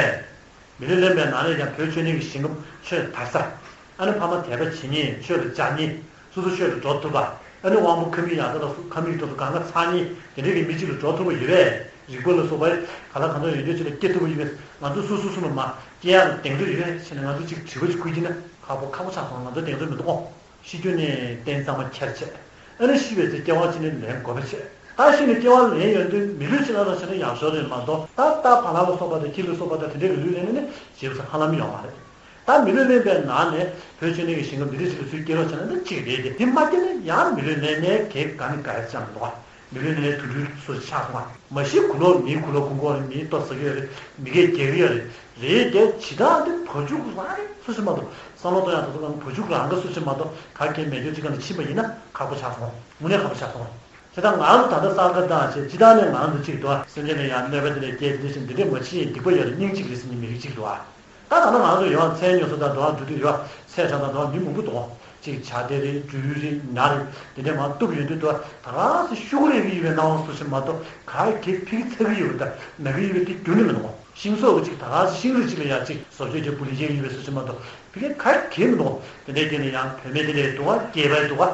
པས། མི་ལུས་ལེན་པའི་ནང་ནས་ཀྱང་བོད་ཆོས་གླིང་གི་ཞིང་ཁམས་ཆོས་དར་ས། ཨ་ནི་ཕ་མ་དད་པ་བྱེད་མཁན། ཆོས་ལ་སྦྱང་མཁན། སོ་སོ་ཆོས་ལ་འགྲོ་ཐུབ་པ། ཨ་ནི་དབང་པོ་ཁམས་མིག་ཡང་དག་ལ་སོགས་ཁམས་མིག་ཏོག་ཙམ་གང་ག་ཚང་མཁན་དེ་འདྲའི་གི་མི་གཅིག་ལ་འགྲོ་ཐུབ་པ་ཡོད་པས། རིག་པ་ལ་སོགས་པ་ག་ལ་གང་འཚམ་ཡོན་ཏན་ཅིག་ལ་སྐྱེ་ཐུབ་པ་ཡོད་པས། ང་ཚོ་སོ་སོ་སོ་ལ་མར་སྐྱེ་ཡག་ལ་གདེང་ཚོད་ཡོད་པས་ཟེར་ནས་ང་ཚོ་གཅིག་དྲི་བ་ཅིག་བསྐུལ་གྱི་ན་ཁག་པོ་ཁག་པོ་ཆགས་སོང་། ང་ཚོ་གདེང་ཚོད་མི་འདུག་གོ་ཤི་རྒྱུ་ནས་རྟེན་གཙང་མ་ཁྱེར་བྱས། ཨ་ནི་ཤི་བའི་ཚེ་སྐྱེ་བ་གཅིག་ནས་ལེན་དགོས་པ་བྱས། ད་ཤི་ནས་སྐྱེ་བ་ལེན་ཡོང་དུས་མི་ལུས་ཅིག་ལ་རང་བྱས་ན་ཡག་ཤོས་རེད་མ་གཏོགས། ད་རྟ་བ་ལང་ལ་སོགས་པ་དང་ཁྱི་ལ་སོགས་པ་དང་དེ་འདྲའི་གི་ལུས་ལེན་ནས་ནི་བྱེད་པ་ཧ་ལམ་ཡོད་མ་རེད། ད་མི་ལུས་ལེན་པའི་ནང་ནས་བོད་ཆོས་གླིང་གི་ཞིང་ཁམས་འདི་འདྲ་ཞིག་ལ་ཚུར་སྐྱེ་རོགས་བྱས་ན་ནི་གཅིག་རེད་དེ། དེ་མ་སྐྱེས་ན་ཡང་མི་ལུས་ལེན་ནས་གེགས་ག་ནས་ག་ཡ་ཅང་མི་འདུག་ག་མི་ལུས་ལེན་ནས་དུད་འགྲོའི་ཚུལ་ཆགས་སོང་བ། མ་གཞི་གུ་ལོག་མིའི་གུ་ལོག་གུ་འཁོར་མིའི་ལྟོ་ཟ་གི་ཡོད་རེད། མི་གས་རྒྱག་གི་ཡོད་རེད། རེད་དེ་ཇི་ལྟར་འདི་བ་ཕྱུགས་རང་རེད་སུ་ཞིག་མ་གཏོགས། བསམ་བློ་གཏོང་ཡག་དེ་ཚོ་གང་བ་ཕྱུགས་རང་གི་སུ་ཞིག་མ་གཏོགས་ག་གེ་མེད་རྒྱུ་ཅིག་ག་ནས་ཕྱིན་པ་ཡིན་ན་ཁག་པོ་ཆགས་སོང་། དངོས་གནས་ཁག་པོ་ཆགས་སོང་། དེ་ལྟར་ང་རང་ཚོ་ད་ལྟ་གསར་ཁ་བཏང་བྱས་ཇི་ལྟར་ནས་ང་རང་ཚོ་གཅིག་འདུག་སེམས་ཅན་ལ་ཡང་གནོད་པ་དེ་ལས་སྐྱེལ་དེ་འདྲ་ཞིག་འདི་འདྲས་མ་བྱེད་ཡིན་སྡིག་པ་ཡོད་རེད། སྙིང་གཅིག་རེད་ཟེར་མཁན་མི་རིགས་གཅིག་འདུག་ཨ། ད་ད་ལྟ་ང་ཚོ་ཡོང་མཚན་ཉོ་ས་དང་འགྲོ་བ་འགྲོ་དུས་ཡོད་ཚད་གྲངས་དང་འགྲོ་བ་མི་མང་པོ་འདུག་ཅིག་བྱ་དེ་རེད། སྦྲུལ་རེད། ཉ་རེད། དེ་འདྲས་མར་གཏུབ་ཡོང་དུས་འདུག་ད་ག་སེ་ཤུ་གུ་རེ་གི་ཡོད་པའི་སྣང་བ་སུ་ཞིག་མ་གཏོགས་ག་གེ་ཕི་གི་ཚ་གི་ཡོད་པ་དང་ན་གི་ཡོད་པ་དེ་རྒྱུན་ནས་མི་འདུག་ཤིང་སོགས་ཀྱི་ཅིག་ད་ག་ཤིང་རིགས་ཅིག་ལ་ཡང་ཅིག་བཟོ་བཅོས་བྱས་བུ་ལི་ཅན་ཡོད་པའི་སུ་ཞིག་མ་གཏོགས་ཕི་གི་ག་གེ་མི་འདུག་དེ་འདྲས་སྐྱེས་ནས་ཡང་བུད་མེད་དེ་ལས་འདུག་ག་སྐྱེས་པའི་འདུག་ག་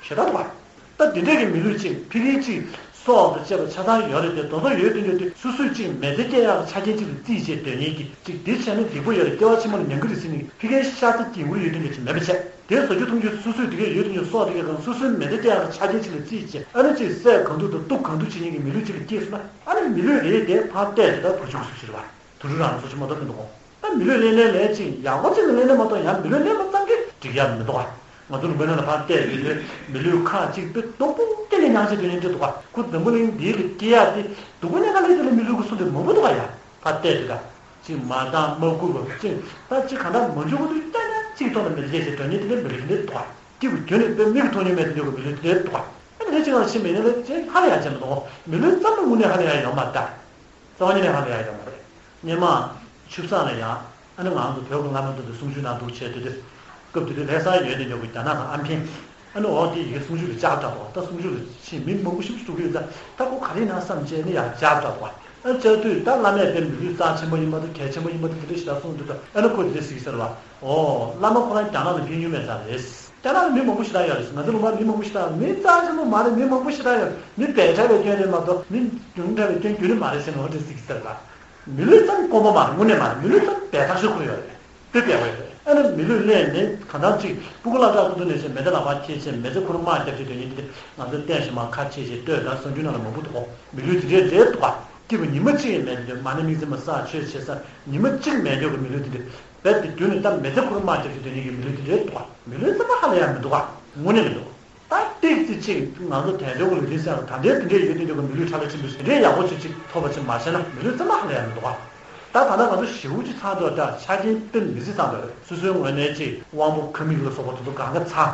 ཞེ་དྲག་འདུག་ག་ད་འདི་འདྲས་ཀྱི་མི་ལུས་ཅིག་ཕི་གིའི་ཅིག་སྲོག་དང་བཅས་པ་ཆ་ཚང་ཡོད་རེད་དེ། དེ་ཚོ་ཡོད་དུས་ཡོད་དུས་སོ་སོས་ཅིག་མེ་མདའ་སྐྱེལ་ཡག་གི་ཆ་རྐྱེན་ཅིག་ལ་རྩིས་བྱས་སྡོད་མཁན་གྱི་ཅིག་འདི་བྱས་ན་སྡིག་པ་ཡོད་རེད། སྐྱེ་བ་ཕྱི་མ་ལ་མྱང་གི་རེད་ཟེར་ནས་ཕི་གིའི་ཤ་ཚ་སྡིག་པ་ཡོད་དུས་ཡོད་ཅིག་མེད་པ་བྱས། དེ་བཟོ་རྒྱུ་འཐུང་རྒྱུ་སོ་སོས་དེ་གས་ཡོད་དུས་ཡོད་སྲོག་དེ་གས་གང་སོ་སོའི་མེ་མདའ་སྐྱེལ་ཡག་གི་ཆ་རྐྱེན་ཅིག་ལ་རྩིས་བྱས། ཨ་ནི་ཅིག་བསད་གང་ཐུབ་དང་གཏུབ་གང་ཐུབ་བྱེད་མཁན་གྱི་མི་ལུས་ཅིག་ལ་སྐྱེས་སོང་ན། ཨ་ནི་མི་ལུས་རེད་དེ་ཕར་བལྟས་དེ་ལྟར་བུ་ཕྱུགས་སུ་ཕྱིར་བ། དུད་འགྲོ་རང་སོ་ཆུ་མ་གཏོགས་མི་འདུག་གོ་ད་མི་ལུས་ལེན་ལེན་ལེན་ཅིག་ཡག་པོ་ཅིག་ལ་ལེན་ལེན་མ་གཏོགས་ཡང་མི་ལུས་ལེན་པ་ཙམ་གྱིས་འགྲིག་ཡག་མི་འདུག་ག་ང་ཚོ་ལུང་པའི་ནང་ལ་ཕར་བལྟས་ཡོད་དུས་མི་ལུས་ཁག་ཅིག་དཔེ་སྡུག་པོ་སྐྱེ་ནས་མྱང་བྱེད་དུ་ཡོང་གི་འདུག་ག་ཁོ་འཛམ་བུ་གླིང་འདིའི་ལ་སྐྱེ་ཡག་དེ་སྡུག་པོ་ཉག་ག་ལས་དེ་ལས་མི་ལུས་ཀྱི་སུ་དེ་མང་པོ་འདུག་ག་ཡ་ཕར་བལྟས་དུས་ད་ཅིག་མ་བཏང་མ་བསྐུར་བ་ཅིག་ད་ཅིག་གང་ལྟར་མ་འཇུག་གི་དུས་ཀྱང་ཡང་ཅིག་ཐོག་ལ་མི་ལུས་སྐྱེ་བྱེད་དོན་གཉེར་དེ་ལས་མི་ལུས་དེ་འདུག་ག་སྐྱེ་བའི་རྒྱུ་ནི་དཔེ་མིག་གིས་མཐོང་མྱོང་མེད་དུ་འཇུག་གི་མི་ལུས་དེ་འདུག་ག་ཨ་ནི་དེ་ཅིག་ལ་ཕྱིན་མི་ཉན་ལ་ཅིག་ཧ་ལས་ཡག་ཅིག་མི་འདུག་མི་ལུས་ཙམ་ལ་དངོས་གནས་ཧ་ལས་ཡག་ཡོད་མ་རེད་ད། རྩ་བ་ཉིད་ནས་ཧ་ལས་ཡག་ཡོད་མ་རེད། སྔོན་མ་ཆུ་བཟང་ལ་ཡང་ཨ་ནི་ང་རང་ཚོ་བོད་ཀྱི་བླ་མ་འདུག་དེ་གསུང་ཆོས་གནང་འདུག་བྱས་དུས་དེ་སྐབས་དེ་དུས་ལྷ་ས་ཡོད་དེ་ཉོ་གི་རྒྱ་ནག་དང་ཨ་ཕན་ཨ་ནི་འོག་དེ་ཡི་གེ་གསུང་ཆོས་ལ་ལྕགས་དྲག་འདུག་ད་གསུང་ཆོས་ལ་ཕྱིན་མི་མང་པོ་ཞིག་འགྲོ་གི་ཡོད་ད། ད་ཁོ་ག་རེ་གནང་བསམ་བྱས་ནི་ཡང་ལྕགས་དྲག་འདུག་ཨ་ནི་བྱས་དུས་ད་བླ་མས་དཔེ་མི་ལུས་རྩ་ཆེན་པོ་ཡིན་པ་དང་གལ་ཆེན་པོ་ཡིན་པ་དང་དེ་འདྲ་ཞིག་ད་གསུངས་དུས་ད་ཨ་ནི་ཁོ་དེ་འདྲ་ཟེར་གི་ཟེར་བ། ཨོ་བླ་མ་ཁོ་རང་རྒྱ་ནག་ལ་ཕེབས་མྱོང་མེད་ས་རེད། རྒྱ་ནག་ལ་མི་མང་པོ་ཞེ་དྲག་ཡོད་རེད། ང་ཚོ་ལུང་པར་མི་མང་པོ་ཞེ་དྲག་ཡོད། མི་རྩ་ཆེན་པོ་མ་རེད། མི་མང་པོ་ཞེ་དྲག་ཡོད། མི་སྦས་དྲགས་པའི་སྐྱོན་རེད་མ་གཏོགས་མི་ཉུང་དྲགས་པའི་སྐྱོན་རྒྱུན་ནས་མ་རེད་ཟེར་ནས་འོ་འདྲ་ཟེར་གྱི་ཟེར་ལ། མི་ལུས་ཙམ་དཀོན་པོ་མ་རེད། དངོས་གནས་མ་རེད། མི་ལུས་ཙམ་སྦས་ཐག་ཆོད་ཁུར་ཡོད་རེད། དཔེ་སྦས་པ་ཡོད་རེད། ཨ་ནི་མི་ལུས་ལེན་ནས་གང་ལྟར་ཅིག་སྤུ་གུ་བསླབ་གྲྭ་ཁུ་ཐུ་ནས་བྱས་མེ་མདའ་ལག་པར་འཁྱེར་བྱས་མེ་མདའ་ཁུ་རུ་དམག་རྒྱབ་བྱས་དོན་ཡིན་དེ་ང་ཚོ་བསྟན་ཞིག་མ་ཁ་ཕྱེ་བྱས་ལྟོས་དང་གསར་འགྱུར་ནང་ལ་མང་པོ་འདུག་མི་ལུས་དེ་འདྲའི་རེད་འདུག་ག་སྐྱིད་པ་ཉི་མ་གཅིག་ཡང་མེད་དེ་མ་ཎི་དམིགས་བརྩེ་མ་བསགས་ཆོས་བྱེད་ས་ཉི་མ་གཅིག་མེད་མཁན་གྱི་མི་ལུས་དེ་འདྲ། རྦད་དེ་རྒྱུན་ནས་ད་མི་ཚེ་ཁོ་རང་དམག་རྒྱབ་ཀྱི་སྡོད་མཁན་གྱི་མི་ལུས་དེ་འདྲའི་འདུག་ག་མི་ལུས་རྩ་བ་ཧ་ལས་ཡག་མི་འདུག་ག་དངོས་གནས་མི་འདུག་ད་ཏིག་ཙི་ཅིག་ང་ཚོ་དལ་འབྱོར་གྱི་ལུས་རྟེན་ཟེར་བ་ད་ལྟའི་དེ་འདྲའི་ཡོད་དེ་འདྲའི་གི་མི་ལུས་ཁྲ་ལ་ཆེན་པོ་དེ་འདྲའི་ཡག་པོ་ཅིག་ཅིག་ཐོབ་པ་ཅིག་མ་བྱས་ན་མི་ལུས་རྩ་བ་ཧ་ལས་ཡག་མི་འདུག་ག་ད་ད་ལྟ་ང་ཚོ་ཞེ་པོ་ཅིག་ཚང་འདུག་ད་ཆ་རྐྱེན་དཔེ་མི་སྲིད་ཚང་འདུག་སོ་སོའི་ངོས་ནས་ཅིག་དབང་པོ་ཁབ་མིག་ལ་སོགས་པ་དེ་ཚོ་གང་ག་ཚང་།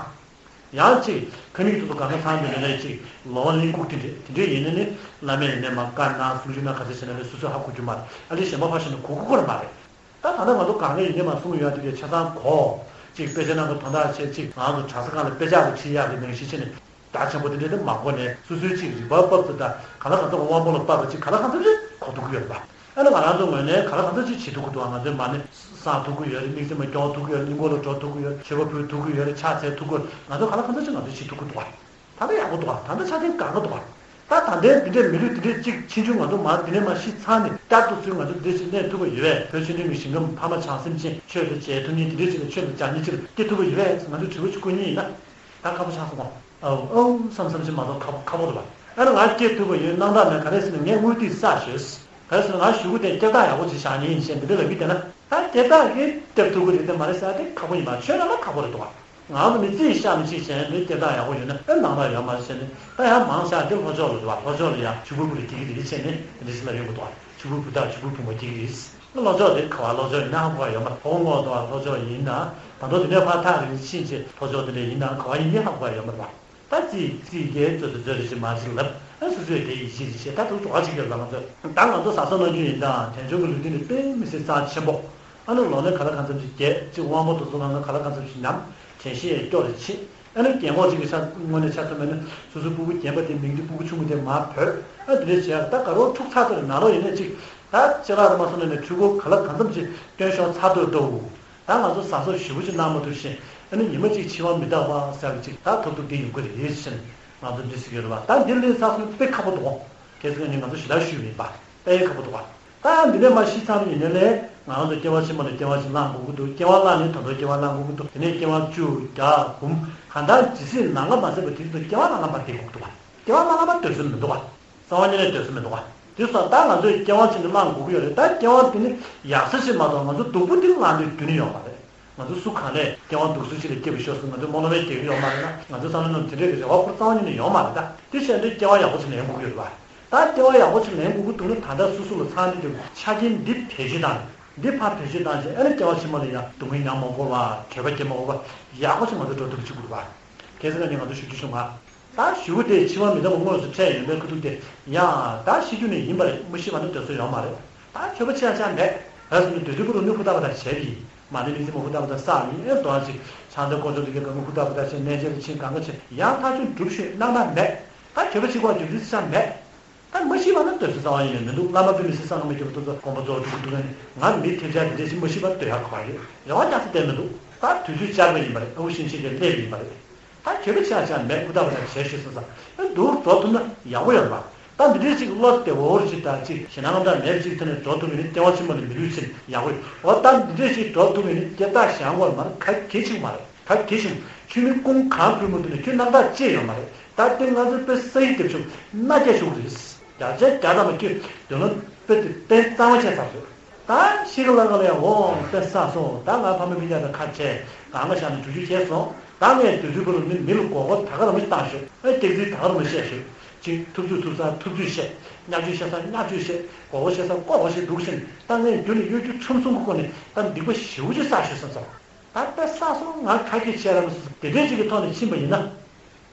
ཡང་ཅིག་ཁབ་མིག་དེ་ཚོ་གང་ག་ཚང་འདུག་ནས་ཅིག་ལོང་བ་གླེན་ལྐུགས་དེ་འདྲས་དེ་འདྲས་ཡིན་ན་ནི་བླ་མས་ཡིན་ནའི་མ་བཀའ་གནང་གསུང་ཆོས་གནང་ག་ཚོད་བྱས་ན་ནི་སོ་སོས་ཧ་གོ་རྒྱུ་མ་རེད། ཨ་ལས་གཞན་པ་ཕར་བཞག་ན་གོ་གི་ཁོ་རང་མ་རེད། ད་ད་ལྟ་ང་ཚོ་གང་ག་ཡིན་ནའི་མ་གསུང་ཡོད་དེ་གའི་ཆ་ཚང་གོ་ཅིག་དཔེ་ཆ་ནང་གི་དོན་དག་བྱས་ཅིག་ང་ཚོ་གྲྭ་ས་ཁང་ལ་དཔེ་ཆ་གི་ཁྲིད་ཡག་གི་ནང་བཞིན་བྱས་ནས་བརྡ་ཆེན་པོ་དེ་འདྲས་དེ་མ་གོ་ནས་སོ་སོའི་ཅིག་རིག་པ་བབས་ཚོ་ད་གང་ལ་གང་ཚོ་དབང་པོ་ལ་བབས་པ་ཅིག་གང་ལ་གང་ཚོ་རེ་གོ་ཐུབ་ཀྱི་ཡོད་རེད་པ། ཨ་ནི་ང་རང་ཚོ་ངོས་ནས་ག་ལ་གང་འཚམ་ཅིག་བྱེད་ཐུབ་ཀྱི་འདུག་ང་ཚོའི་མ་ཎི་བསང་ཐུབ་ཀྱི་ཡོད་རེད། དམིགས་བརྩེ་མ་སྐྱོར་ཐུབ་ཀྱི་ཡོད་རེད། སྙིང་པོ་ལ་འགྲོ་ཐུབ་ཀྱི་ཡོད་རེད། མཆོད་པ་ཕུལ་ཐུབ་ཀྱི་ཡོད་རེད། ཕྱག་འཚལ་ཐུབ་ཀྱི་ཡོད་རེད། ང་ཚོ་ག་ལ་གང་འཚམ་ཅིག་ང་ཚོས་བྱེད་ཐུབ་ཀྱི་འདུག་ད་ལྟ་ཡག་པོ་འདུག་ད་ལྟ་ཆ་རྐྱེན་གང་ག་འདུག་ད་ད་ལྟའི་འདི་འདྲའི་མི་ལུས་འདི་འདྲའི་གཅིག་ཕྱིན་ཆུ་ང་ཚོ་མ་འདི་ནས་མ་ཤི་ཚར་ནས་བསྐྱར་དུ་ཚུར་ང་ཚོ་འདི་འདྲ་ཞིག་གནས་ཐུབ་པ་ཡོད་པས། བོད་ཆེ་འབྲིང་གི་ཞིང་ཁམས་ཕ་མ་བྱང་སེམས་ཅན་ཆོས་དང་མཇལ་ཐུབ་མཁན་འདི་འདྲའི་ཞིག་ལ་ཆོས་དང་སྦྱར་མཁན་ཅིག་ལ་སྐྱེ་ཐུབ་པ་ཡོད་པས་ང་ཚོས་དྲི་བ་ཅིག་བཀོད་མཁན་ཡིན་ན། ད་ཁག་པོ་ཆགས་སོང་ངོ་། ཨའུ་ཨའུ་བསམ་བསམ་ཞིག་མ་གཏོགས་ཁག་པོ་ཁག་པོ་རེད་པ། ཨ་ནི་ང་སྐྱེས་ཐུབ་པ་ཡོད་སྣང་དག་མེད། ག་རེ་ཟེར་ན་ངས་དངུལ་ཏིག་བསགས་ཞོས། ག་རེ་ཟེར་ན་ང་གཞུག་གུ་དེ་སྐྱེ་སྟངས་ཡག་པོ་ཅིག་བཞག་ཉེན་ཡིན་ཞེས་འདི་འདྲ་ལབ་ཀྱི་བསྡད་ན་ད་སྐྱེ་སྟངས་ཀྱིས་སྟེར་ཐུབ་ཀྱི་རེད་དེ་མ་རེད་ཟེར་ཡ་དེ་ཁག་པོ་ཡིན་པ། ཆོས་ནང་ལ་ཁག་པོ་རེད་འདུག་ག་ང་ཚོ་མི་ཚེ་ཡི་ཤ་མི་གཅིག་བྱས་ནས་འདི་སྐྱེ་སྟངས་ཡག་པོ་ཡོད་ན་ཨེ་སྣང་དག་ཡོད་མ་རེད་ཟེར་ནས་ད་ཡང་མང་ཆེ་བ་འདི་ལྷོ་ཕྱོགས་ལ་འདུག་ག་ལྷོ་ཕྱོགས་ལ་ཡང་ཕྱུག་པོའི་བུ་ལ་སྐྱེ་གི་རེད་ཟེར་ནས་འདི་འདྲ་ཞིག་ལབ་ཡོང་གི་འདུག་ག་ཕྱུག་པོའི་བུ་དང་ཕྱུག་པོའི་བུ་མོ་སྐྱེ་གི་རེད། ལྷོ་ཕྱོགས་དེ་ག་བ་ལྷོ་ཕྱོགས་ཡིན་ན་ཧ་གོ་བ་ཡོད་མ་རེད། ཧོ་ངོ་དང་ལྷོ་ཕྱོགས་ཡིན་ན་ད་དུང་དེ་ནས་ཕར་ཐག་རིང་ཕྱིན་ཆད་ལྷོ་ཕྱོགས་དེ་འདྲ་ཡིན་ན་ག་བ་ཡིན་ནའི་ཧ་གོ་བ་ཡོད་མ་རེད་པ། ད་རྩིས་རྩིས་རྒྱའི་རྩོད་དུ་རྩོད་རེ་ཞིག་མ་ཞིག་ལབ་ཨ་སོ་སོས་དེ་ཡིད་ཆེས་རེ་བྱས་ད་དུང་གྲོགས་པོ་གཅིག་ཡོད་ལ་ང་ཚོ་ད་ང་ཚོ་ཟ་ས་གནང་རྒྱུ་ཡིན་ད་དལ་འབྱོར་གྱི་ལུས་རྟེན་དེ་དཔེ་མི་སྲིད་རྩ་ཆེན་པོ། ཨ་ནི་ལོ་ན་ག་ལ་གང་འཚམ་ཞིག་རྒྱས་ཅིག་དབང་པོ་དེ་ཚོ་ནང་ལ་ག་ལ་གང་འཚམ་ཞིག་ཉམས་དྲན་ཤེས་སྐྱོ་རེ་ཆེ། ཨ་ནི་རྒན་གོག་ཅིག་གི་ཆ་དངོས་གནས་ཆ་མཚོན་པ་ནི་སོ་སོའི་སྤུ་གུ་རྒན་པ་དེ་མིང་གི་སྤུ་གུ་ཆུང་ངུ་དེ་མར་བོས་ཨ་དེ་འདྲས་བྱས་ད་དགའ་རོགས་འཁྲུག་ཚར་དུས་ནང་ལོགས་ཡིན་ན་ཅིག་ད་ལྕེ་ལག་རུ་མ་སོང་ན་ནས་འཁྲུལ་འཁོར་ག་ལ་གང་འཚམ་ཅིག་སྟོན་ཤོག་ཚར་དུས་འདུག་ད་ང་ཚོ་ཟ་སོགས་ཞེ་པོ་ཅིག་གནང་མ་ཐུབ་བཞིན་ཨ་ནི་ཉི་མ་གཅིག་འཆི་བ་མི་རྟག་པ་ཟེར་བ་ཅིག་ད་ཐོབ་ཐུབ་བསྡད་ཡོང་གི་རེད་ཟེར་ནས་ང་ཚོ་འདི་ཟེར་གྱི་ཡོད་རེད་པ། ད་འདི་ལས་ཚགས་ཚུད་དཔེ་ཁག་པོ་འདུག་གོ། གལ་སྲིད་ང་ཚོ་ཞེ་དྲག་ཤོད་ཡིན་པ་དཔེ་ཁག་པོ་འདུག་ག་ད་འདི་ནས་མ་ཤི་ཚར་ཡིན་ནའི་ལས་ང་རང་ཚོ་སྐྱེ་བ་ཕྱི་མ་ལ་སྐྱེ་བ་ཞིག་བླངས་དགོས་ཀྱི་འདུག་སྐྱེ་བ་བླངས་ནས་ད་དུང་སྐྱེ་བ་བླངས་དགོས་ཀྱི་འདུག་དེ་ནས་སྐྱེ་བ་བཅུ་བརྒྱ་འབུམ་གང་ལྟར་ཇི་སྲིད་ནམ་མཁའ་མ་ཟད་པ་དེ་ཚོ་སྐྱེ་བ་བླ་ན་མ་བསྡད་དགོས་ཀྱི་འདུག་ག་སྐྱེ་བ་བླ་ན་མ་སྡོད་ས་མི་འདུག་ག་རྩ་བ་ཉིད་ནས་སྡོད་ས་མི་འདུག་ག་དེ་སོགས་ད་ང་ཚོས་སྐྱེ་བ་ཕྱི་ནས་བླངས་དགོས་ཀྱི་ཡོད་རེད། ད་སྐྱེ་བ་དེ་ནི་ཡག་ས་ཞིག་མ་གཏོགས་ང་ཚོ་སྡུག་པོ་དེ་བླངས་དུས་དོན་ནི་ཡོད་མ་རེད། ང་ཚོ་སུ་གང་ལས་སྐྱེ་བ་སྡུག་ས་ཅིག་ལ་སྐྱེས་པ་ཤོག་ཟེར་ང་ཚོ་རྨོངས་ལོ་མས་སྐྱེ་གི་ཡོད་མ་རེད་ན་ང་ཚོ་བསམ་བློ་ནང་དེ་འདྲས་ཀྱི་རེ་བ་ཁུར་རྩ་བ་ཉིད་ནས་ཡོད་མ་རེད། ད་དེ་བྱས་ཏེ་སྐྱེ་བ་ཡག་པོ་ཅིག་ལེན་དགོས་ཀྱི་ཡོད་རེད་པ། ད་སྐྱེ་བ་ཡག་པོ་ཅིག་ལེན་དགོས་ཀྱི་འདུག་ན་ད་ལྟ་སོ་སོ་ལ་ཚང་འདི་འདུག་ཆ་རྐྱེན་འདི་བེད་སྤྱོད་བཏང་འདི་ཕར་བེད་སྤྱོད་བཏང་རྗེས་ཨ་ནི་སྐྱེ་བ་ཕྱི་མ་ལ་ཡང་སྡུག་བསྔལ་མྱང་མ་དགོས་པ་བྲེལ་བ་སྐྱེ་མ་དགོས་པ་ཡག་པོ་ཅིག་ང་ཚོ་འགྲོ་ཐུབ་ཀྱི་བྱེད་དགོས་རེད་པ། གལ་སྲིད་ང་ནི་ང་ཚོ་ཞུ་རྒྱུ་བྱུང་ང་། ད་ཞུ་གུ་དེ་འཆི་བ་མི་རྟག་པ་དངོས་སུ་འཕྲད་ཡོད་པའི་ཁུ་ཐུག་དེ་ཡང་ད་ཤི་རྒྱུ་ནི་ཡིན་པ་རེད། མ་ཤི་བ་ནི་སྡོད་ས་ཡོད་མ་རེད། ད་ཁྱོད་པ་ཆེ་ཡང་ཆ་མེད་ར་ཟེར་ནས་སྡོད་དུས་པོ་རུ་ནི་ཧུར་ཐག་པ་དང་བྱས་པ་ཡིན། མ་ཎི་མིག་རྩིས་མ་ཧུར་ཐག་པ་དང་བསགས་ཡིན། ཨེ་འདོན་ཅིག་ཕྱག་འཚལ་སྐོར་ཚོགས་འདི་གའི་གང་ག་ཧུར་ཐག་པ་དང་བྱས་གནས་མཇལ་ལ་ཕྱིན་གང་ག་བྱས་ཡང་ཐག་ཆོད་སྒྲུབ་ཤོད་སྣང་དག་མེད། ད་ཁྱོད་པ་ཤི་བར་འགྱུར་དུས་ཆ་མེད། ད་མ་ཤི་བ་ན་སྡོད་ས་རྩ་བ་ཉིད་ནས་མི་འདུག་བླ་མ་དཔེ་མི་སྲིད་གསང་སྔགས་མི་སྐྱོབ་པ་ཐུགས་རྗེ་དགོངས་པ་རྫོགས་འགྲོ་གི་འདུག་ནས་ང་མི་ཐེབས་ཆག་དེ་འདྲ་ཞིག་མ་ཤི་བར་སྡོད་ཡག་ག་པར་ཡོད། རེ་བ་རྒྱག་ས་བསྡད་མི་འདུག་ད་དུས་ཚོད་བཅར་བ་ཡིན་པ་རེད། ཨ་ཁུ་ཤིང་ཆེན་གྱི་སླེབས་ཡིན་པ་རེད། ད་ཁྱོད་པ་ཆ་ཆ་མེད་ཁུ་ཐག་པ་ཆ་བྱས་ཤོད་སོང་ཙང་ཨ་འདུག་འགྲོ་ཐུབ་ན་ཡག་པོ་ཡོད་རེད་པ། ད་འདི་འདྲས་ཞིག་བློ་བདེ་བོར་ཞིག་ད་ཅིག་ཞེ་སྣང་དང་མེད་ཅིག་ཐོན་ནས་འགྲོ་ཐུབ་ཡིན་ན་སྐྱེ་བ་ཕྱི་མ་ལ་མི་ལུས་ཕྱིན་ཡག་པོ་ཡོད། འོ་ད་འདི་འདྲས་ཞིག་འགྲོ་ཐུབ་ཡིན་ན་སྐྱེ་རྟགས་བཞེངས་དགོས་མ་རེད། ག་གེ་ཆིག་མ་རེད། ད་གི་ཞིང་ཆུ་མིག་ཀུན་གང་ཕུལ་མ་ཐུབ་ནས་ཁྱོད་རྣམ་དག་ཅེས་ཡོད་མ་རེད། ད་ལྟའི་ང་ཚོའི་དཔེ་ས་ཡིག་དེབ་ཆུང་སྣ་བརྒྱ་ཞུགས་རེད། བརྒྱ་ཆ་བརྒྱ་ཐམ་པ་ཁྱོད་དོན་ལ་དཔེ་དེ་གཏན་གཙང་མ་བྱས་ཚར་སོང་། ད་ཤི་གི་ལ་ག་ལ་ཡང་འོང་དཔེ་ས་སོང་། ད་ང་ཕ་མ་སྤུན་ཀྱག་དང་ཁ་བྲལ་གང་ག་བཞག་ནས་འགྲུལ་བཞུད་བྱས་སོང་། ད་ངས་དུས་ཚོད་བུ་རུ་མི་མི་ལ་མགོ་སྐོར་ད་ག་རང་མི་བཏང་ཤོག་ཨེ་སྟེགས་རྩིས་ད་ག་རང་མི་བཤད་ཤོག་ཅིག་ཐུབ་ཚོད་ཐུབ་ས་ཐུབ་ཚོད་བཤད། བརྙས་བཅོས་བཤད་ས་བརྙས་བཅོས་བཤད། མགོ་སྐོར་བཤད་ས་མགོ་སྐོར་བཤད་འདུག་བཞིན་ད་ངས་རྒྱུ་ནས་གཡོ་སྒྱུ་ཁྲམ་གསུམ་གྱི་སྒོ་ནས་ད་སྡིག་པ་ཞེ་པོ་ཅིག་བསགས་ཤོད་བསམ་ས། ད་དཔེ་བསགས་སོང་། ང་ཁ་སྐད་བཤད་ར་མི་སོང་། དེ་འདྲས་ཅིག་གི་ཐོག་ནས་ཕྱིན་པ་ཡིན་ན།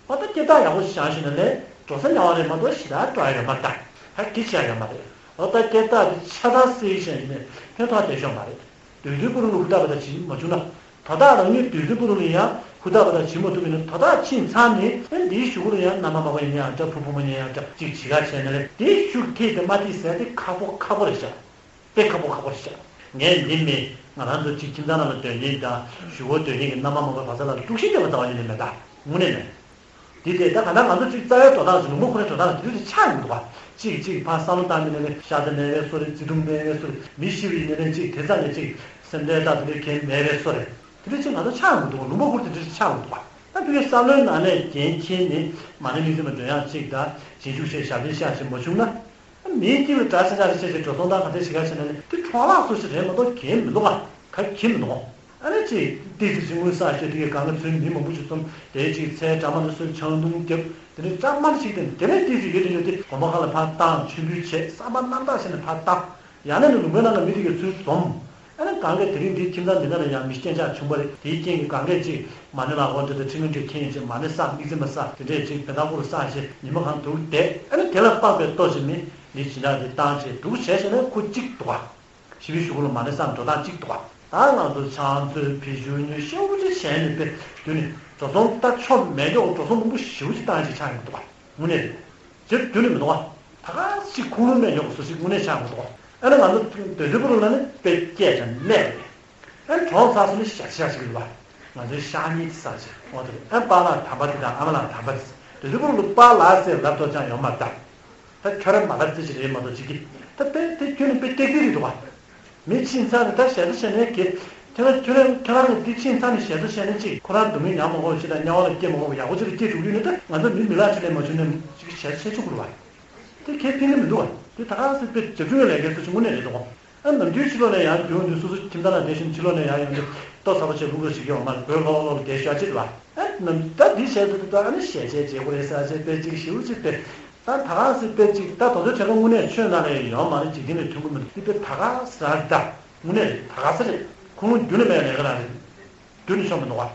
ཨ་ད་སྐྱེ་རྟགས་ཡག་པོ་ཞིག་བཞག་ཤེས་ན་ལས་འགྲོ་ས་ཉག་པ་རེད་མ་གཏོགས་ཞེ་དྲག་འགྲོ་ཡ་ཡོད་མ་རེད། ད་ཧ་གི་བྱེད་ཡ་ཡོད་མ་རེད། ཨ་ད་སྐྱེ་རྟགས་དེ་ཆ་ཚང་གསལ་ཤེས་ཡིན་ནས་ཕན་ཐོགས་བསྡད་ཤོག་མ་རེད། དུས་ཚོད་བུ་རུ་ལ་ཧུར་ཐག་པ་དང་བྱེད་མ་བྱུང་ན། དོ་བདག་རང་ཉིད་དུས་ཚོད་བུ་རུ་ལ་ཡང་ཧུར་ཐག་པ་དང་བྱེད་མ་ཐུབ་པ་ཡིན་ན་དོ་བདག་ཕྱིན་ཚར་ནས་ཨ་འདིའི་གཞུག་གུ་ལ་ཡང་མནའ་མ་མ་པ་ཡིན་ན་ཡང་འདྲ་ཕུ་བུ་མོ་ཡིན་ན་ཡང་འདྲ་ཅིག་བྱེད་ག་བྱས་ན་ལས་དེའི་ཤུགས་ཐེག་དེ་མ་ཐེག་ཟེར་དེ་ཁག་པོ་ཁག་པོ་རེད་ཤག་དཔེ་ཁག་པོ་ཁག་པོ་རེད་ཤག་ངས་འདི་མིན་ང་རང་ཚོ་གཅིག་ཁྱིམ་ཚང་ནང་ལ་སྡོད་མཁན་དང་གཞུག་གུ་སྡོད་མཁན་གྱི་མནའ་མ་མ་པ་ག་ས་ལ་དཀྲུག་ཤིང་རྒྱབ་པ་རྩ་བ་ཉིད་ནས་མེད་ད། དངོས་གནས་མེད། འདི་དེ་ད་ག་ད་ང་ཚོ་གཅིག་རྩ་བའི་འགྲོ་སྟངས་ཀྱི་ལུང་པ་ཁོ་རའི་འགྲོ་སྟངས་ཀྱི་དུས་ཚོད་ཆགས་ཡོང་གི་འདུག་བ། གཅིག་གཅིག་ཕར་བསམ་བློ་བཏང་མི་ནས་ཤ་ཚ་མེད་པའི་བཟོ་རེད། བརྩེ་དུང་མེད་པའི་བཟོ་རེད། མི་ཤི་བའི་ནས་ནས་གཅིག་དེ་ཙམ་ནས་གཅིག་སེམས་ཁྲལ་དང་དེ་འདྲའི་གལ་མེད་པའི་བཟོ་རེད། དེ་འདྲ་གཅིག་ང་ཚོ་ཆགས་ཡོང་གི་འདུག་བ། ལུང་པ་ཁོ་ར་དེ་འདྲ་ཆགས་ཡོང་གི་འདུག་བ། ད་དེ་གའི་བསམ་བློའི་ནང་ནས་འགན་འཁྱེར་ནས་མ་ཎི་དམིགས་བརྩེ་མ་སྒྲོན་ཡག་གཅིག་དང་རྗེས་འཇུག་བྱས་ཞབས་བརྟན་ཤག་ཅིག་མ་བྱུང་ན། མིའི་དཀྱིལ་ལ་དགྲ་ཤ་ཤ་རེ་བཤད་བྱས་འགྲོ་སོང་དང་ག་ཚད་ཞིག་ག་བྱས་ན་ནི་དེ་འཕྲོ་བརླག་སོ་ཞིག་རེད་མ་གཏོགས་གལ་མི་འདུག་ག་ད་ཁྱིམ་ནོ། ཨ་ནི་ཅིག་ཏི་ཙི་ཅིག་དངུལ་བསགས་བྱས་དེ་གའི་གང་ག་ཚུན་མི་མང་པོ་ཞིག་འཛོམས་དེ་ཅིག་ཚལ་འདྲ་མ་འདྲ་སོས་ཆང་འཐུང་རྒྱབ་དེ་ནས་གཙང་མ་ཞིག་དེ་དེ་ནས་ཏི་ཙི་ཡོད་དེ་ཡོད་དེ་དགོན་པ་ཁག་ལ་ཕར་བཏང་མཆོད་འབུལ་བྱས་བསམ་པ་རྣམ་དག་བྱས་ནས་ཕར་བཏང་། ཡང་ན་ནི་ལུང་པའི་ནང་ལ་མི་དེ་གའི་ཚུར་འཛོམས། ཨ་ནི་གང་ག་དེ་རིང་འདིའི་ཁྱིམ་ཚང་འདི་ནང་ལ་ཡང་མི་སྐྱོན་ཆག་བྱུང་བ་རེད། དེའི་རྐྱེན་གྱིས་གང་གས་ཅིག་མ་ཎི་ལག་འོག་འདི་དང་ཁྲི་ལྔ་འདྲས་ཁྱེར་ཡིན་ཅིག་མ་ཎི་བསགས་དམིགས་བརྩེ་མ་བསགས་དེ་འདྲས་ཅིག་བེ་ཐང་སྐོར་བསགས་བྱས་ཉི་མ་གང་འདུག་བསྡད། ཨ་ནི་དེ་ལ་དཔག་པའི་ལྟོ་ཞིག་མི་འདི་ཇི་འདྲ་འདི་བཏང་བྱས་འདུག་བྱས་བྱས་ནས་ཁོ་གཅིག་འདུག་ག་ཞི་བའི་གཞུག་གུ་ལ་མ་ཎི་བསམ་འགྲོ་སྟངས་གཅིག་འདུག་ག་ད་ང་ཚོ་ཕྱག་མཛོད་བེད་སྤྱོད་ཉོས་ཤོག་བུ་ཅིག་བྱས་ནས་པས་དུས་ནི་འགྲོ་སོང་ལྟ་ཆོག་མེད་ཀྱོག་འགྲོ་སོང་མང་པོ་ཞེ་པོ་ཅིག་བཏང་ཅིག་ཆགས་ཡོང་གི་འདུག་ག་དངོས་གནས་རེད། ཇེ་དུས་ནི་མི་འདུག་ག་ད་ག་ཅིག་ཁུངས་ལུང་མེད་ཀྱོག་བཟོ་ཞིག་དངོས་གནས་ཆགས་ཡོང་གི་འདུག་ག་ཨ་ནི་ང་ཚོ་དོལ་ཚེ་བུ་རུ་ལ་ནི་དཔེ་སྐད་ཀྱང་གནས་རེད། ཨ་ནི་གྲོངས་ཚར་སོང་ནི་ཞག་ཞག་ཅིག་ཡོད་པ། ང་ཚོའི་ཤག་གཉིས་ཀྱི་ས་ཆ་འོ་དེ་རེད། ཨ་པཱ་ལགས་དམ་པ་དེ་དང་ཨ་མ་ལགས་དམ་པ་དེ། དོལ་ཚེ་བུ་རུ་ལ་པཱ་ལགས་ཟེར་ལབ་ཐོག་ཅང་ཡོང་མ་ད། ད་ཁྱོད་རང་མ་ལབ་ཙི་ཅི་རེད་མ་གཏོགས་ཅིག་གི། ད་དཔེ་དེ་ཁྱོད་ནི་དཔེ་ཏེག་ཏེག་རེད་འདུག་ག་མི་ཕྱིན་ཚར་ནས་ད་ཞལ་ཏོ་བྱས་ནས་གི། ཁྱེད་རང་ཁྱོད་རང་ཁྱོད་རང་གི་འདི་ཕྱིན་ཚར་ནས་ཞལ་ཏོ་བྱས་ནས་ཅིག་ཁོ་རང་སྡུག་བསྔལ་མྱངས་མ་དགོས་ཅིག་དང་དམྱལ་བ་ལ་སྐྱེ་མ་དགོས་ཡག་པོ་ཅིག་ལ་སྐྱེ་འགྲོ་གི་ཡོད་ནི་ད་ང་ཚོ་མི་མི་ལག་ཅིག་ལས་མ་བྱུང་ནས་ཅིག་ཞལ་ཏོ་བྱས་ཆོག་གི་རེད་བ། དེ་ཁས་ཕན་གི་མི་འདུག་བ། དེ་ད་ག་སེ་དཔེ་རྒྱབ་ཆུང་བའི་ལས་འགན་སོ་ཆུང་ངུ་ནས་རེད་འདུག་ག་ཨ་ནམ་རྒྱུན་ཕྱི་ལོགས་ནས་ཡར་རྒྱུག་འདུག་སོ་སོ་ཁྱིམ་ཚང་ལ་བསྡད་བཞིན་ཕྱི་ལོགས་ནས་ཡར་ཡོང་དུས་ལྟོ་ཚ་པོ་བྱས་ལུག་རོ་ཞིག་ཡོང་མ་རེད། བོད་ལོག་ལོག་ལ་བསྡད་ཤོག་ཅིག་རེད་བ། ཨ་ནམ་ད་འདི་བྱས་དུས་ད་ཨ་ནི་ཞལ་ཆད་བྱེད་དགོས་རེད་ཟེར་བྱས་དཔེ་ཅིག་ཞིའུ་ཅིག་དཔེ། ད་ད་ག་སེ་དཔེ་ཅིག་ད་དོ་ཚོད་དྲན་ག་དངོས་གནས་ཆོས་ནང་ལ་ཡོང་མ་རེད། འཇིག་རྟེན་ལ་ཐོན་གི་མི་འདུག་དེ་དཔེ་ད་ག་སེ་ར་ད་དངོས་གནས་རེད། ད་ག་སེ་རེད། ཁུངས་ལུང་རྒྱུ་ནི་མེད་ལས་ཀ་རང་རེད། རྒྱུ་ནི་ཤོང་མི་འདུག་ག་